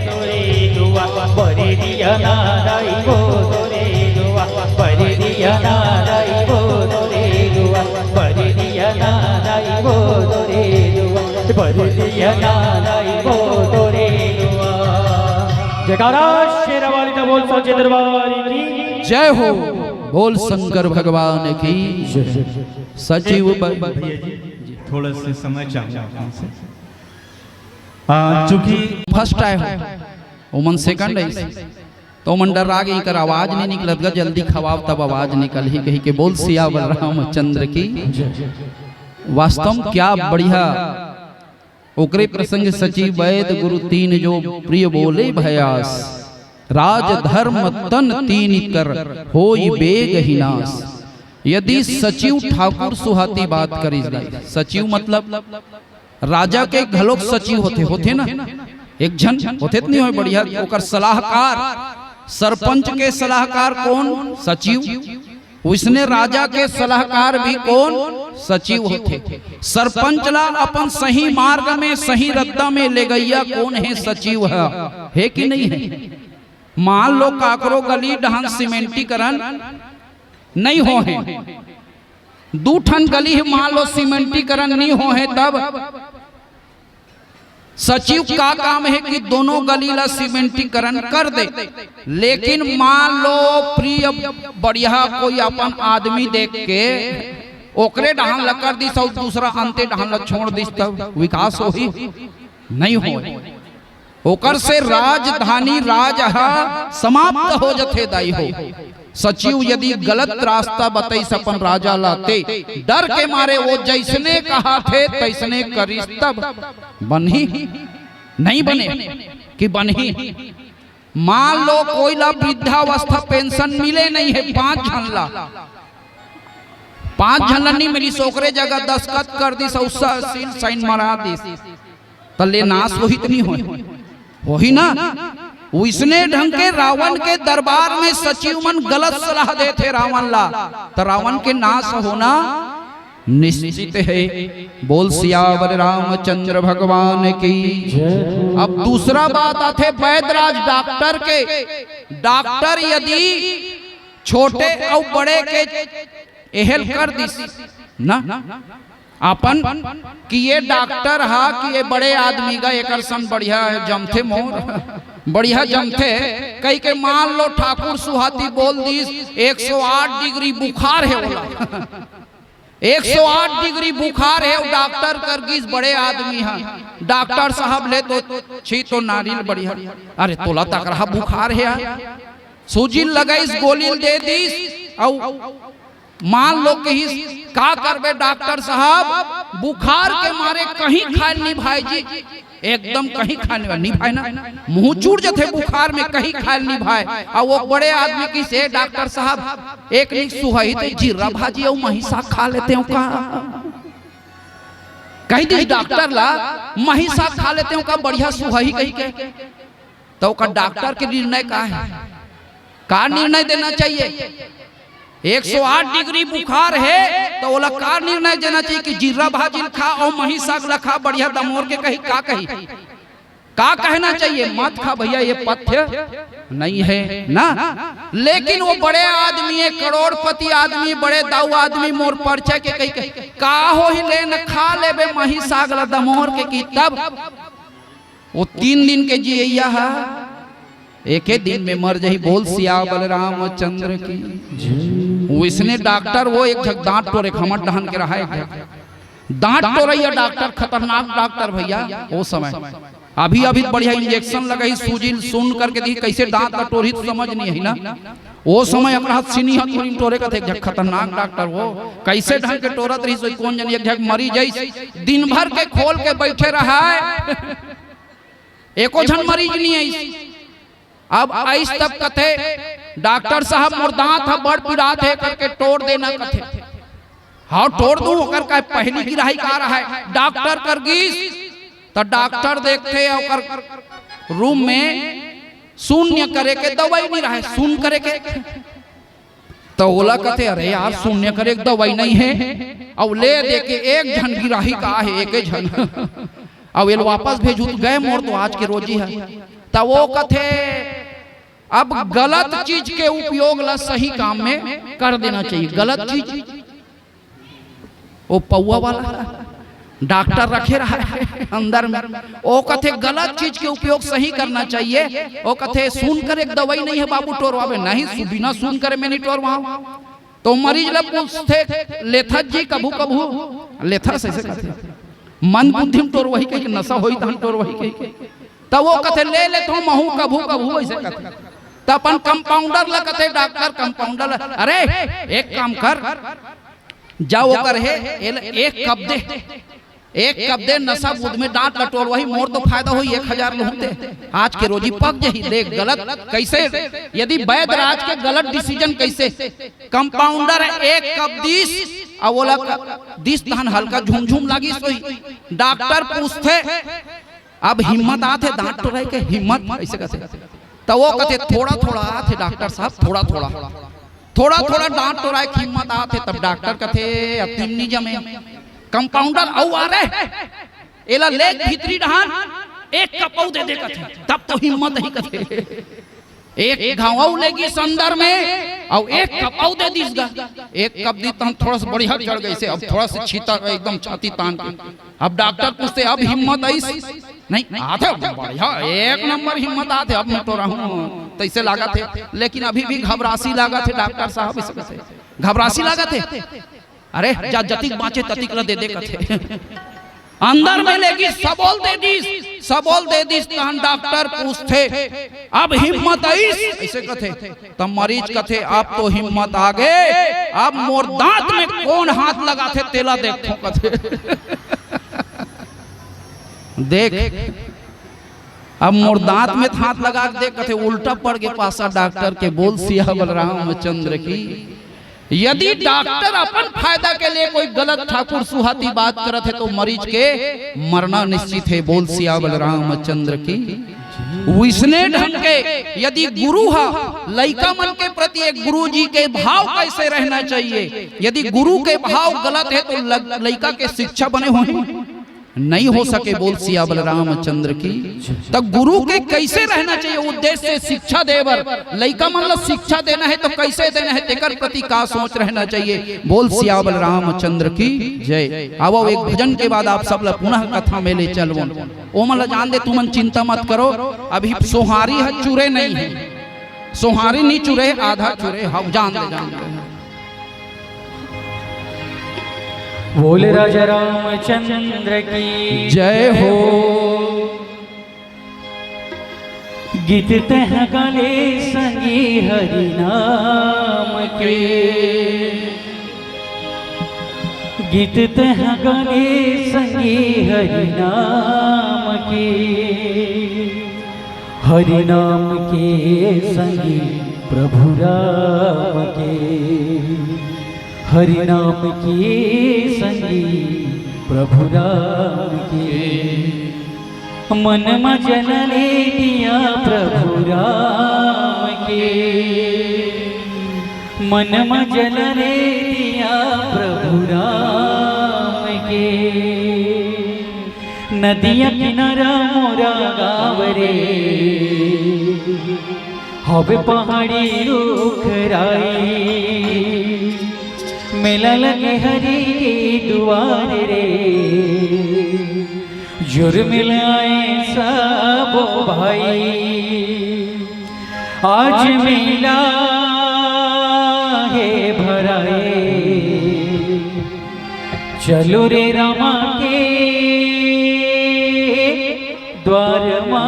तोरे दुआ, बरे दिया ना, दाई वो तोरे दुआ, बरे दिया ना, दाई वो तोरे दुआ, बरे दिया ना, दाई वो तोरे दुआ, बरे दिया ना, दाई वो तोरे दुआ। जयकारा शेरावाली दा बोल साचे दरबार की जय हो। बोल शंकर भगवान की जय। सचिव ब- भैया जी, थोड़ा सा समय चाहूंगा आपसे। आ, चूंकि फर्स्ट आए हो, ओमन सेकंड है, तो ओमन डर्रा गे, इकर आवाज नहीं निकलत गा, जल्दी खवाव तब आवाज निकलही कहिके। बोल सियावर रामचंद्र की। वास्तव में क्या बढ़िया ओकरे प्रसंग सचिव वैद गुरु तीन जो प्रिय बोले भयास, राज धर्म तन तीन कर होई बेग ही नास। यदि सचिव ठाकुर सुहाती बात करिस दाई, सचिव मतलब राजा के घलोक सचिव होथे, होथे ना, एक झन होथे त नहीं होय बढ़िया, ओकर सलाहकार, सरपंच के सलाहकार कौन? सचिव। वइसने राजा के सलाहकार भी कोन? सचिव होथे। सरपंच ला अपन सही मार्ग में, सही रद्दा में लेगइया कोन हे? सचिव ह, हे कि नहीं हे? मान लो काकरो गली डहन सीमेंटीकरण नहीं हो हे, दू ठन गली हे, मान लो सीमेंटीकरण नहीं हो हे, तब सचिव का काम हे कि दोनों गली ला सीमेंटीकरण कर दे, लेकिन मान लो प्रिय बढ़िया कोई अपन आदमी देख के ओकरे डहान ला कर दिस अउ दूसरा अंते डहान ला छोड़ दिस, तब विकास होही? नहीं होय। ओकर से राजधानी राज ह समाप्त हो जथे दाई हो। सचिव यदि गलत रास्ता बतइस अपन राजा ला, ते डर के मारे वो जइसने कहाथे तइसने करिस, तब बनही? नहीं बने कि बनही? मान लो कोई ला वृद्धावस्था पेंशन मिले नहीं हे, पांच झन ला, पांच झन ला नहीं मिलिस, ओकरे जगह दस्तखत कर दिस अउ स-, सील साइन मरा दिस, त ले नाश होही त नहीं होय? होही ना। वइसने ढंग के रावण के दरबार में सचिव मन गलत सलाह देथे रावण ला, त रावण के नाश होना निश्चित हे। बोल सियावर रामचंद्र भगवान की। अब दूसरा बात आथे वैदराज डॉक्टर के। डॉक्टर यदि छोटे अउ बड़े के एहल कर दिस ना, अपन कि ये डॉक्टर हा कि ये बड़े आदमी गा, एकर सन बढ़िया जमथे मोर, बढ़िया जमथे कहिके। मान लो ठाकुर सुहाती बोल दिस, एक सौ आठ डिग्री बुखार हे ओला, एक सौ आठ डिग्री बुखार हे, अउ डॉक्टर कर गिस बड़े आदमी हा, डॉक्टर साहब ले तो छी तो नारियल बढ़िया, अरे तोला तकरहा बुखार हे यार, सूजी लगाइस, गोली दे दिस, अउ मान लो कहिस, "का करबे डॉक्टर साहब, बुखार के मारे कहीं खाए ल नी भाए जी, एकदम कहीं खाए ल नी भाए ना, मुंह चूड़ जथे बुखार में, कहीं खाए ल नी भाए।" अउ वो बड़े आदमी कहिस, "ए डॉक्टर साहब, एक निक सुहाही ते जीरा भाजी अउ मही साग खा लेतेंव का?" कहि दिस डॉक्टर ला, "मही साग खा लेतेंव का, बढ़िया सुहाही" कहिके। त ओकर डॉक्टर के निर्णय का हे? का निर्णय देना चाहिए? एक सौ आठ डिग्री बुखार हे, त ओला का निर्णय देना चाहिए कि जीरा भाजी ल खा अउ मही साग ल खा, बढ़िया दमोर के कही, का कही? का कहना चाहिए? मत खा भैया, ये पथ्य नहीं है ना। लेकिन वो बड़े आदमी, एक करोड़पति आदमी, बड़े दाऊ आदमी, मोर परिचय के कही, कही, "का होही ले न खा लेबे मही साग ल दमोर के" कि तब वो तीन दिन के जियैया हा, एके दिन में मर जही। बोल सिया बलरामचंद्र की। वइसने डॉक्टर वो एक झक दांत टोरे, हमर डहन के रहा एक झक दांत टोरैया डॉक्टर, खतरनाक डॉक्टर भैया। वो समय अभी अभी बढ़िया इंजेक्शन लगाही, सूजी सुन करके दी, कैसे दांत ला टोरही तो समझ नहीं है ना। वो समय अकरहा सीनी हथौड़ी टोरे कथे, एक झक खतरनाक डॉक्टर वो कैसे ढंग के टोरत रहिस, कोन जनी एक झक मरी जाइस, दिन भर के खोल के बैठे रहा है। एको झन मरीज नहीं आइस। अब आइस तब कथे, "डॉक्टर साहब, मोर दांत ह बड़ पिरात हे," करके, "टोर देना," कथे। "हाँ, टोर दूं, ओकर का पहली गिराही का रहा है?" डॉक्टर कर गिस, त डॉक्टर देखथे ओकर रूम में शून्य करे के दवाई नहीं रहा है, सुन करे के। त ओला कथे, "अरे यार, शून्य करे के दवाई नहीं है, अउ ले दे के एक झन गिराही का हे, एक झन, अउ एल वापस भेजू त गए मोर तो आज के रोजी है।" त वो कथे, अब गलत चीज के उपयोग ला सही काम में कर देना चाहिए। गलत चीज, वो पौवा वाला डॉक्टर रखे रहा है अंदर में, वो कथे गलत चीज के उपयोग सही करना चाहिए। वो कथे, "सुन करे के दवाई नहीं है बाबू, टोरवाबे नहीं, सु-, बिना सुन करे में नहीं टोरवाओ।" तो मरीज ला पूछथे, "लेथस जी कभू कभू?" "लेथस," ऐसे कथे, "मंद बुद्धि में टोरवही कहिके, नशा होई तहन टोरवही कहिके।" त वो कथे, "ले लेथों महू कभू कभू," ऐसे कथे। त अपन कंपाउंडर ला कथे, डॉक्टर कंपाउंडर ला, "अरे एक काम कर, जा ओकर हे, एला एक कप दे, एक कप दे, नशा बुध में दांत ल टोरवही, मोर तो फायदा होही, एक हजार लुहूं ते, आज के रोजी पक जही।" देख गलत कैसे, यदि वैद राज के गलत डिसीजन कैसे, कंपाउंडर एक कप दिस, अउ ओला क-, दिस तहन हल्का झुमझुम लागिस होही। डॉक्टर पूछथे, अब हिम्मत आथे दांत टोराय के? हिम्मत ऐसे कथे। त वो कथे, "थोड़ा थोड़ा आथे डॉक्टर साहब, थोड़ा थोड़ा, थोड़ा थोड़ा दांत टोराय के हिम्मत आथे।" तब डॉक्टर कथे, "अब तिम नी जमे, कंपाउंडर अउ आ रे, एला ले भीतरी डहान एक कप अउ दे दे," कथे, "तब तो हिम्मत ही," कथे। एक घांव अउ लेगिस अंदर में, अउ एक कप अउ दे दिस गा। एक कप दी तहन थोड़ा सा बढ़िया चढ़ गइसे, अब थोड़ा सा छीता एकदम छाती तान के। अब डॉक्टर पूछथे, "अब हिम्मत आइस?" "नहीं, आथे, बढ़िया, एक नंबर हिम्मत आथे, अब मैं टोराहूं तइसे लागथे, लेकिन अभी भी घबरासी लागथे डॉक्टर साहब, इसे कथे, घबरासी लागथे।" "अरे जा, जतिक बांचे ततिक ल दे दे," कथे। अंदर में लेगिस, सबो ल दे दिस, सबो ल दे दिस, तहन डॉक्टर पूछथे, "अब हिम्मत आइस?" अइसे कथे, त मरीज कथे, "अब तो हिम्मत आगे, अब मोर दांत में कोन हाथ लगाथे तेला देखथों," कथे। देख, अब मोर दांत में हाथ लगा के देख, कथे, उल्टा पड़ गे पासा डॉक्टर के। बोल सिया बलरामचंद्र की। यदि डॉक्टर अपन फायदा के लिए कोई गलत ठाकुर सुहाती बात करत हे, तो मरीज के मरना निश्चित हे। बोल सिया बलरामचंद्र की। वइसने ढंग के यदि गुरु हा लइका मन के प्रति, एक गुरु जी के भाव कैसे रहना चाहिए, यदि गुरु के भाव गलत हे, तो लग-, लइका के शिक्षा बने होही? नहीं हो सके। बोल सियावर रामचंद्र की। त गुरु के कैसे रहना चाहिए, उद्देश्य से शिक्षा दे बर, लइका मन ला शिक्षा देना है तो कैसे देना है, तेकर प्रति का सोच रहना चाहिए। बोल सियावर रामचंद्र की जय। आवो, एक भजन के बाद आप सब ला पुनः कथा में ले चलबो। ओमन ला जान दे, तुमन चिंता मत करो। अभी सोहारी ह चुरे नहीं है, सोहारी नहीं चुरे, आधा चुरे। हाँ, जान दे, जान दे। बोल राजा रामचंद्र की जय हो। गीत तह गाले संगी हरि नाम के, गीत तह गाले संगी हरि नाम के। हरि नाम के संगी प्रभु राम के, हरि नाम के संगी प्रभु राम के। मन म जला ले दिया प्रभु राम के, मन म जला ले दिया प्रभु राम के। नदिया किनारा मोरा गाँव रे, हवे पहाड़ी रुख राई। मेला लगे हरि के दुआर रे, जुर मिलाए सबो भाई। आज मेला हे भराए, चलो रे रामा के द्वार मा।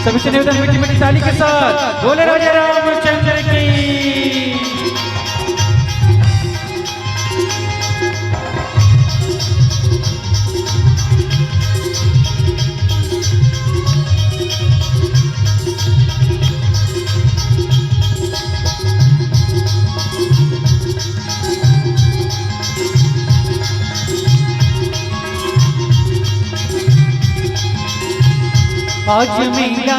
सभी से निवेदन, मीठी मीठी ताली के साथ बोले राजा रामचंद्र की। आज मेला,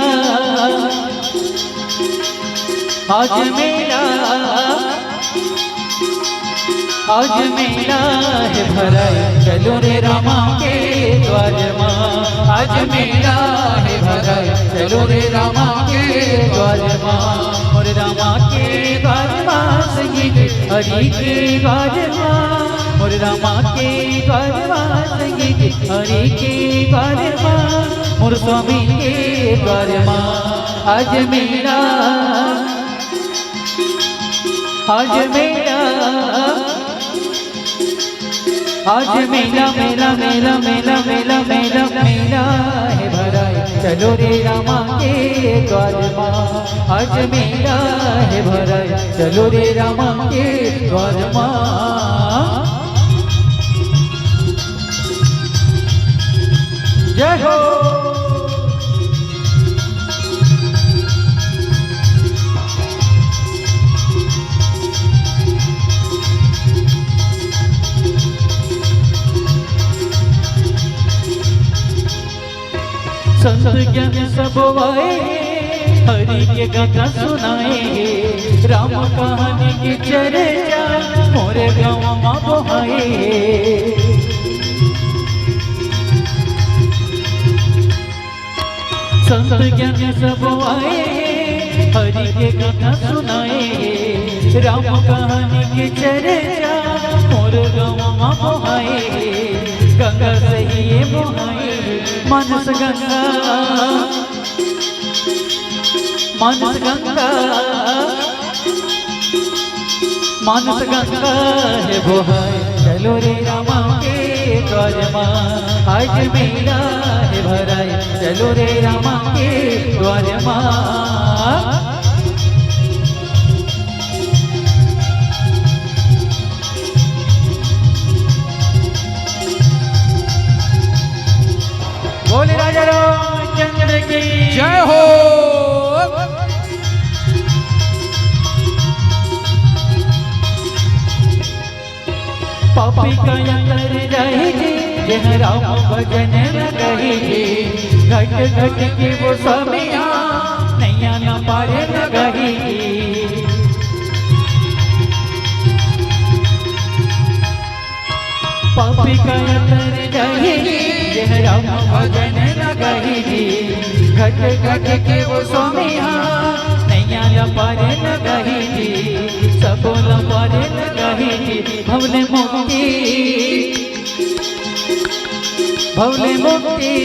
आज मेला, आज मेला हे भराए, चलो रे रामा के द्वार मा। आज मेला हे भराए, चलो रे रामा के द्वार मा। मोर रामा के द्वार मा संगी जी, हरि के द्वार मा। मोर रामा के द्वार मा संगी जी, हरि के द्वार मा। मोर स्वामी के द्वार मा। आज मेला, आज मेला, आज मेला, मेला, मेला हे भराए, चलो रे रामा के द्वार मा। आज मेला हे भराए, चलो रे रामा के द्वार मा। जय हो। संत ज्ञान सब आए, हरि के गाथा सुनाए, राम कहानी के चर्चा मोरे गाँव मा बोहाए। संत ज्ञानी सब आए, हरि के गाथा सुनाए, राम कहानी के चर्चा मोर गाँव मा बोहाए। गंगा सही बोहाए, मानस गंगा, मानस गंगा, मानस गंगा हे बोहाए, चलो रे रामा के द्वार मा। आज मेला हे भराए, चलो रे रामा के द्वार मा। बोले राजा रामचंद्र की जय हो। पापी का अंतर जाही जी, जेह राम भजन लगही जी। घट घट के वो स्वामिया, नैया न पार लगही जी। कट के वो स्वामी हा, नैया ला पार लगाही जी, सबो ला पार लगाही जी। भव ले मुक्ति, भव ले मुक्ति,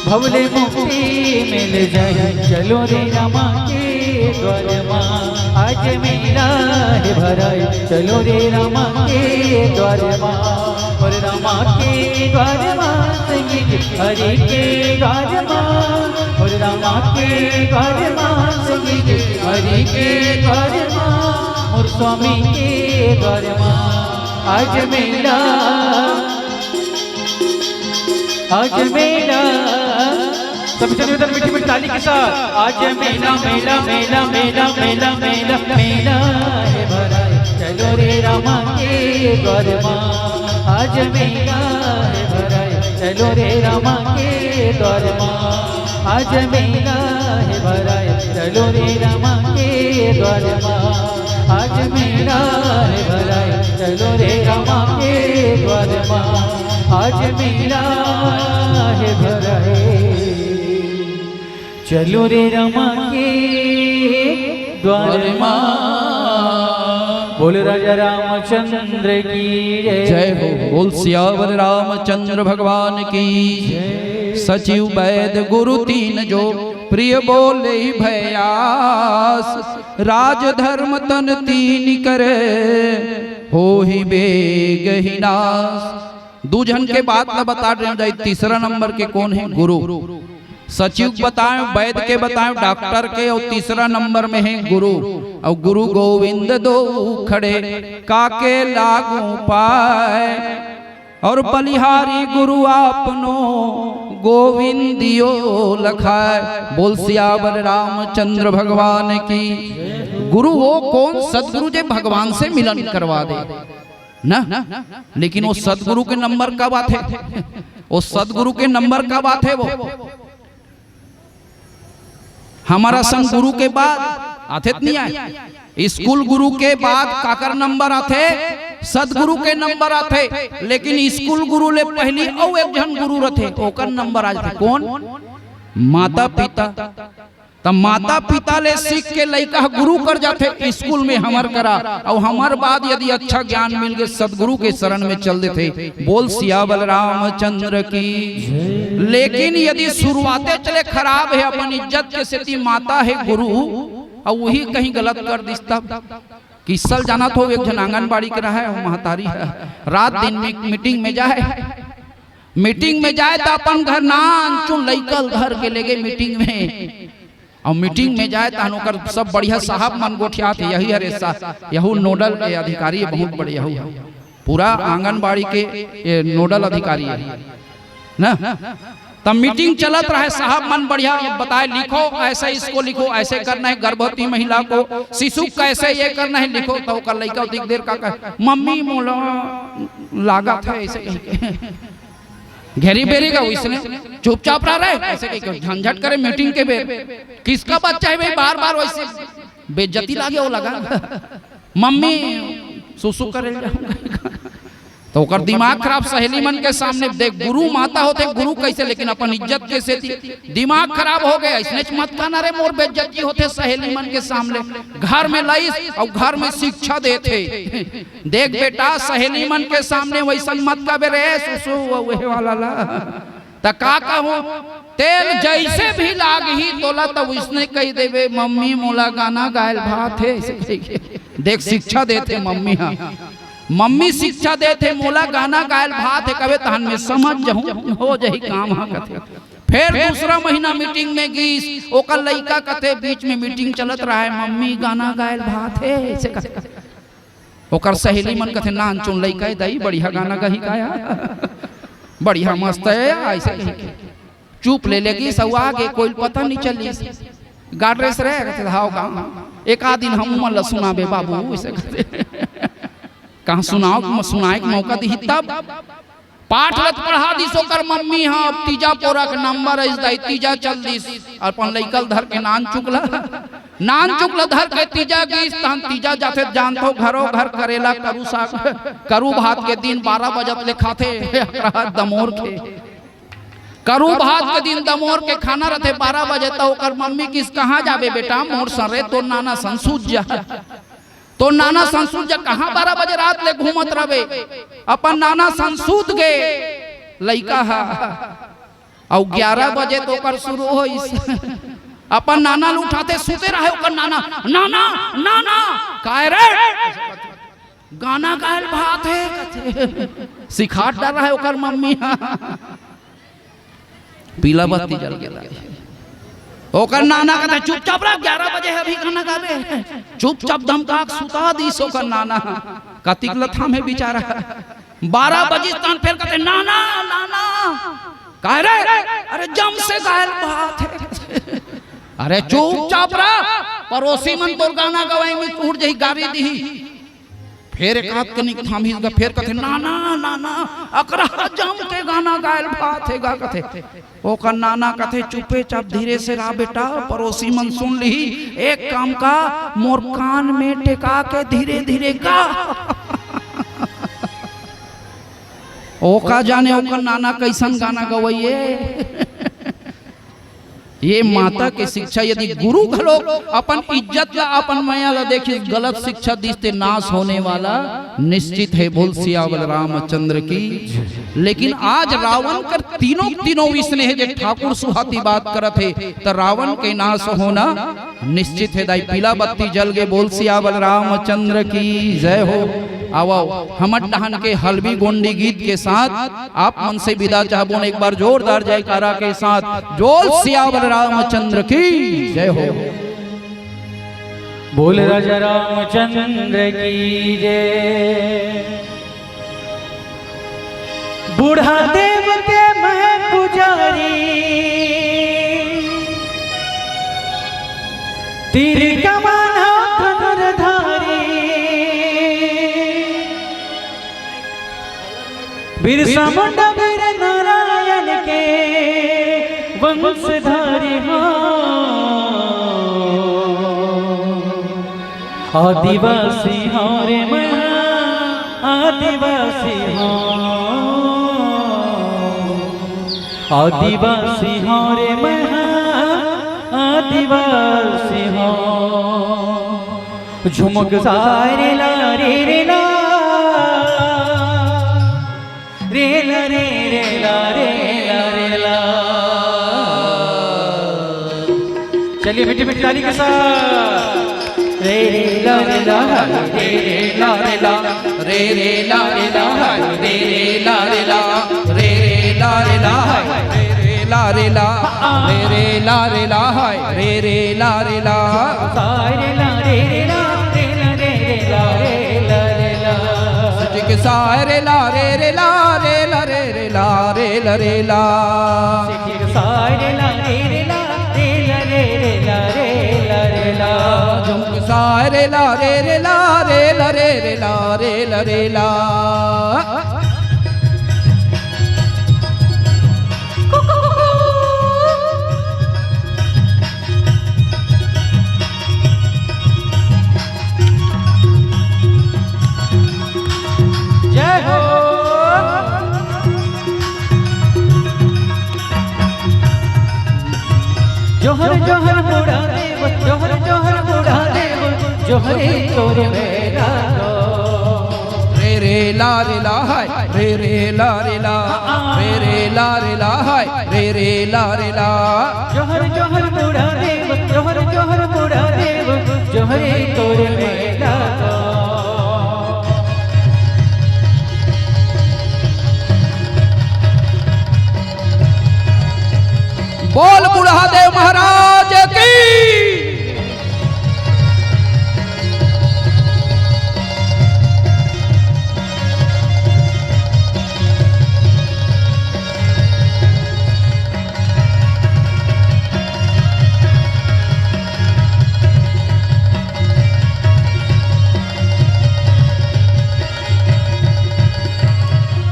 भव ले मुक्ति मिल जाही। चलो रे रामा के द्वार मा, आज मेला हे भराए। चलो रे रामा के द्वार मा, और रामा के द्वार मा संगी जी, हरि के द्वार मा, और रामा के द्वार मा संगी जी, हरि के द्वार मा, और स्वामी के द्वार मा। आज मेला, आज मेला। सभी जने उधर मीठी मीठी ताली के साथ। आज मेला, मेला, मेला, मेला, मेला, मेला, मेला हे भराए, चलो रे रामा के द्वार मा। आज मेला हे भराए, चलो रे रामा के द्वार मा। आज मेला हे भराए, चलो रे रामा के द्वार मा। आज मेला हे भराए, चलो रे रामा के द्वार मा। आज मेला हे भराए, चलो रे रामा के द्वार मा। बोल राजा रामचंद्र की जय। जय हो। बोल सियावर रामचंद्र भगवान की जय। सचिव वैद गुरु तीन जो, प्रिय बोले भयास। राजधर्म तन तीन करे, होही बेग ही नास। दू झन के बात ला बता रहे जाई, तीसरा नंबर के कोन हे? गुरु। सचिव के बताएं, वैद के बताएं, डॉक्टर के, और तीसरा नंबर में हे गुरु। और गुरु गोविंद दो खड़े, काके लागू पाए, और बलिहारी गुरु आपनो, गोविंदियो लखाए। बोल सियावर रामचंद्र भगवान की। गुरु वो कोन? सदगुरु जे भगवान से मिलन करवा दे ना, लेकिन वो सदगुरु के नंबर कब आथे? वो सदगुरु के नंबर कब आथे? वो हमर असन गुरु के बाद आथे त नइ आय। स्कूल गुरु के बाद काकर नंबर आथे? सदगुरु के नंबर आथे। लेकिन स्कूल गुरु ले पहिली अउ एक झन गुरु रथे, ओकर नंबर आ जाथे। कोन? माता पिता। त माता पिता ले सीख के लइका ह गुरु कर जाथे स्कूल में हमर करा, अउ हमर बाद यदि अच्छा ज्ञान मिल गे, सदगुरु के शरण में चल देथे। बोल सियावर रामचंद्र की। लेकिन यदि शुरुआते चले खराब हे, अपन इज्जत के सेती माता हे गुरु, अउ वही कहीं गलत कर दिस तब। किस्सा ल जानत हो, एक झन आंगनबाड़ी के रहे, वो महतारी हे, रात दिन में मीटिंग में जाए, मीटिंग में जाए त अपन घर नानचुन लइका ल धर के लेगे मीटिंग में। अउ मीटिंग में जाए तहन ओकर सब बढ़िया साहब मन गोठियात हे, यही हरे सा-, यहू नोडल के अधिकारी हे, बहुत बढ़िया, यहू पूरा आंगनबाड़ी के ये नोडल अधिकारी हे ना। तब मीटिंग चलत रहे, साहब मन बढ़िया बताए, लिखो ऐसे, इसको लिखो, ऐसे करना है, गर्भवती महिला को, शिशु कैसे ये करना है, लिखो। तो ओकर लइका दिख देर का कहे, "मम्मी मोला लागत है," ऐसे कह के। घेरी बेरी का वइसने चुपचाप रह रहे, ऐसे कह के झंझट करे मीटिंग के बेर। किसका बच्चा है भाई, बार बार वइसे बेइज्जती लागे वो लगा। मम्मी सुसु करे ल जाहूं। तो ओकर दिमाग खराब सहेली मन के सामने। देख, गुरु माता होथे, गुरु कैसे, लेकिन अपन इज्जत के सेती दिमाग खराब हो गए। ऐसने च मत कहना रे, मोर बेइज्जती होथे सहेली मन के सामने। घर में लाइस अउ घर में शिक्षा देथे। देख बेटा, सहेली मन के सामने वइसन मत कहबे रे, सुसु वहे वाला ला। त का कहूं, तेल जइसे भी लागही तोला, त वइसने कहि देबे, "मम्मी मोला गाना गायल भात हे," अइसे कहिके। देख, शिक्षा देथे मम्मी ह, मम्मी शिक्षा देथे, "मोला गाना गायल भात हे," कबे तहन में समझ जहूं, हो जही काम ह कथे। फेर दूसरा महीना मीटिंग में गीस, ओकर लइका कथे, बीच में मीटिंग चलत रहे, "मम्मी गाना गायल भात हे," अइसे कथे। ओकर सहेली मन कथे, "नानचुन लइका हे दाई, बढ़िया गाना गाही का यार, बढ़िया मस्त हे यार," अइसे कहिके। चुप ले लेगिस, अउ आगे कोई पता नइ चलिस। गार्ड रेस रहे, कथे, "हाव गा, एक आध दिन हमू मन ल सुनाबे बाबू," अइसे कथे। कहां सुनाव, सुनाए के मौका दिही तब। पाठ ल त पढ़ा दिस ओकर मम्मी ह, अब तीजा पोरा के नंबर अइस दाई, तीजा चल दिस। अपन लइका ल धर के नानचुक ल, नानचुक ल धर के तीजा गीस, तहन तीजा जाथे त जानथव, घरो घर करेला करू साग, करू भात के दिन बारह बजत ले खाथे, अकरहा दमोर के। करू भात के दिन दमोर के खाना रथे बारह बजे, त ओकर मम्मी किस, "कहाँ जाबे बेटा, मोर सरे तोर नाना संसूत जा।" तो नाना संसुर जग कहाँ बारह बजे रात ले घूमत रहे, अपन नाना संसूत गे लइका हा, अउ ग्यारह बजे तो ओकर शुरू होइस। अपन नाना ल उठाथे, सुते रहे ओकर नाना, "नाना, नाना, काय रे?" गाना गायल भात हे, कथे। सिखात डर रहे ओकर मम्मी हा। पीला बत्ती जल गे। ओकर नाना कथे, "चुपचाप रह, ग्यारह बजे हे, अभी गाना गाबे।" चुपचाप धमका के सुता दिस ओकर नाना। कतिक ल थामे बेचारा। बारह बजिस तहन फेर कथे, "नाना, नाना।" "काय रे?" "अरे जम से गायल भात हे।" "अरे चुपचाप रह, पड़ोसी मन तोर गाना गवाही में उठ जाही, गारी दिही।" फेर एक आध कनिक थामिस गा, फेर कथे, "नाना, नाना, अकरहा जम के गाना गायल भात हे गा," कथे। ओकर नाना कथे, "चुपे चाप धीरे से रह बेटा, पड़ोसी मन सुन लिही। एक काम का, मोर कान में टेका के धीरे धीरे गा।" ओ का जाने ओकर नाना कइसन गाना गवइये। ये माता के शिक्षा, यदि गुरु घलो अपन इज्जत ला, अपन मया ला देखिस, गलत शिक्षा दिस ते नाश होने वाला निश्चित हे। बोल सियावर रामचंद्र की। लेकिन आज रावण कर तीनों, तीनों विष्णु हे, जे ठाकुर सुहाती बात करत हे, त रावण के नाश होना निश्चित हे। दाई पीला बत्ती जल गे। बोल सियावर रामचंद्र की जय हो। आवो, हमर डहन के हलवी गोंडी गीत के साथ आप मन से विदा चाहबोन एक बार जोरदार जयकारा के साथ। जोल सियावर रामचंद्र की जय हो। बोल राजा रामचंद्र की जय। बूढ़ा देव के मैं पुजारी, तीर कमान धनुर्धारी। बिरसा मुंडा वीर नारायण के वंशधारी हो। आदिवासी हो रे मैं, आदिवासी हो। आदिवासी हो रे मैं, आदिवासी हो। झुमक सारे ला रे रे ला, रे ला रे रे ला, रे ला रे ला। चलिए मीठी मीठी ताली के साथ। रे रे ला रे ला, रे रे ला रे ला, रे रे ला रे ला, रे रे ला रे ला, रे रे ला रे ला, रे रे ला रे ला, रे रे ला रे ला, रे रे ला रे ला। सारे ला रे रे ला, रे ला रे रे ला, रे ला रे ला। सिटिक सारे ला रे रे ला, रे ला रे रे ला, रे ला रे ला। सिटिक सारे ला रे रे ला, रे ला रे रे ला, रे ला रे ला। झुमक सारे ला रे रे ला, रे ला रे रे ला, रे ला रे ला। जय हो। जोहर जोहर बूढ़ा देव, जोहर जोहर बूढ़ा देव, जोहरे तोर मेरा रे रे ला रे ला हाय, रे रे ला रे ला, रे रे ला रे ला हाय, रे रे ला रे ला। जोहर जोहर बूढ़ा देव, जोहर जोहर बूढ़ा देव, जोहरे तोर मेला तो। बोल बूढ़ा देव महाराज की।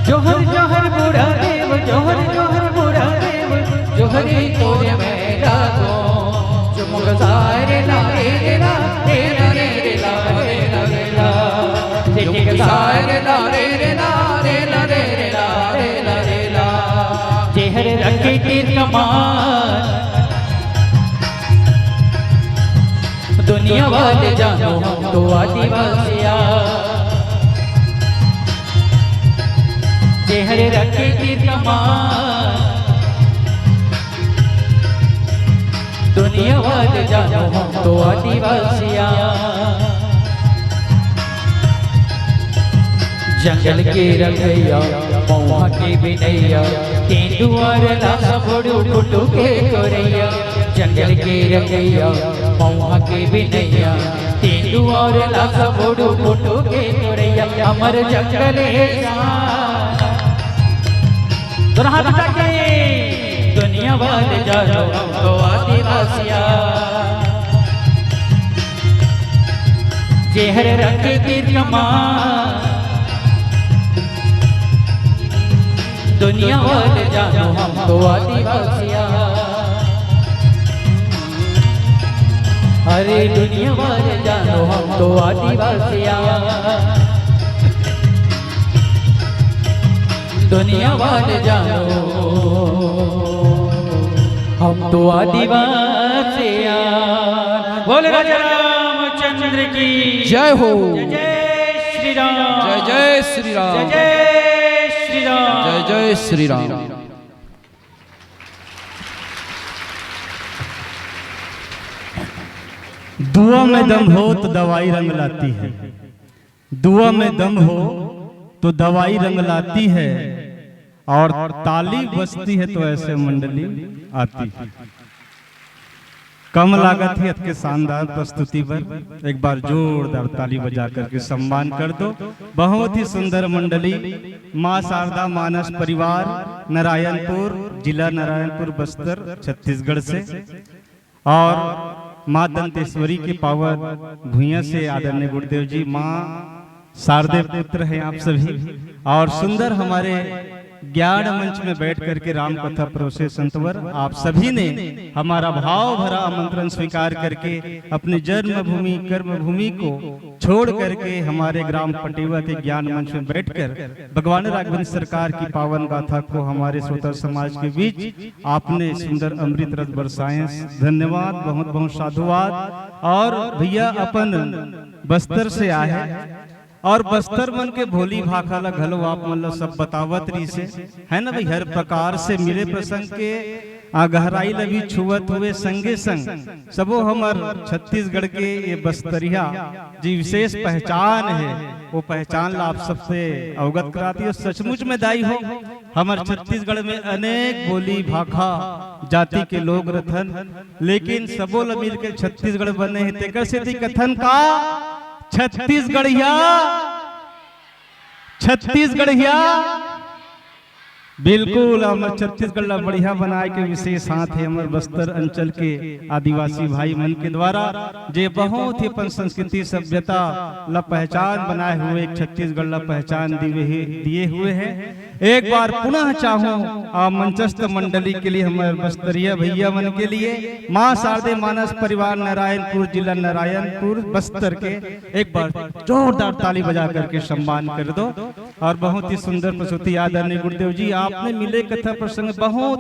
जोहर जोहर बूढ़ा देव, जोहर जोहर बूढ़ा देव, जोहरी तोर मेला तो। मान। दुनिया वाले जानो हम तो आदिवासिया, जेहर रखे तीर कमान। दुनिया वाले जानो हम तो आदिवासिया, जंगल के रखैया, मौहा के बिनैया, तेंदुआ ला सबड़ू फुटू के तोरैया। जंगल के रखैया, मौहा के बिनैया, तेंदुआ ला सबड़ू फुटू के तोरैया। हमर जंगल हे शान। तोर हाथ उठा के। दुनिया वाले जानो हम तो आदिवासिया, जेहर रखे तीर कमान। दुनिया वाले जानो हम तो आदिवासिया, अरे दुनिया वाले जानो हम तो आदिवासिया, दुनिया वाले जानो हम तो आदिवासिया। बोल राजा रामचंद्र की जय हो। जय जय श्री राम। जय जय श्री राम। जय जय श्री राम। जय जय श्री राम। दुआ में दम हो तो दवाई रंग लाती है, दुआ में दम हो तो दवाई रंग लाती है, और ताली बजती है तो ऐसे मंडली आती है। कम लागत ही अतके शानदार प्रस्तुति पर एक बार जोरदार ताली बजा करके सम्मान कर दो। बहुत ही सुंदर मंडली, माँ शारदा मानस परिवार, नारायणपुर, जिला नारायणपुर, बस्तर, छत्तीसगढ़ से। और माँ दंतेश्वरी के पावन भुइयां से आदरणीय गुरुदेव जी, माँ शारदे पुत्र हैं आप सभी। और सुंदर हमारे ज्ञान मंच में बैठ करके राम कथा परोसे संतवर, आप सभी ने हमारा भाव भरा आमंत्रण स्वीकार करके अपनी जन्मभूमि, कर्मभूमि को छोड़ करके हमारे ग्राम पटेवा के ज्ञान मंच में बैठकर भगवान राघवेंद्र सरकार की पावन गाथा को हमारे श्रोता समाज के बीच आपने सुंदर अमृत रस बरसाए। धन्यवाद, बहुत बहुत साधुवाद। और भैया अपन बस्तर से आए हैं और बस्तर मन के बोली भाखा ला घलो आप मन ला सब बतावत रहिसे, है ना भाई? हर प्रकार से मिले प्रसंग के आ गहराई ला भी छुवत हुए संगे संग सबो हमर छत्तीसगढ़ के ये बस्तरिया जी विशेष पहचान है, वो पहचान ला आप सबसे अवगत कराती है। सचमुच में दाई हो, हमर छत्तीसगढ़ में अनेक बोली भाखा जाति के लोग रथन, लेकिन सबो ला मिलके छत्तीसगढ़ बने हे। तेकर सेती कथन का छत्तीसगढ़िया, छत्तीसगढ़िया। बिल्कुल, हमर छत्तीसगढ़ ला बढ़िया बनाए के विशेष हाथ हे हमर बस्तर अंचल के आदिवासी भाई मन के द्वारा, जे बहुत ही अपन संस्कृति सभ्यता ला पहचान बनाए हुए एक छत्तीसगढ़ ला पहचान दिए हुए, दिए हुए हैं। एक बार पुनः चाहूं आ मंचस्थ मंडली के लिए, हमर बस्तरिया भैया मन के लिए, माँ शारदे मानस परिवार नारायणपुर, जिला नारायणपुर, बस्तर के एक बार जोरदार ताली बजा करके सम्मान कर दो। और बहुत ही सुंदर प्रस्तुति आदरणीय गुरुदेव जी, आपने मिले कथा प्रसंग बहुत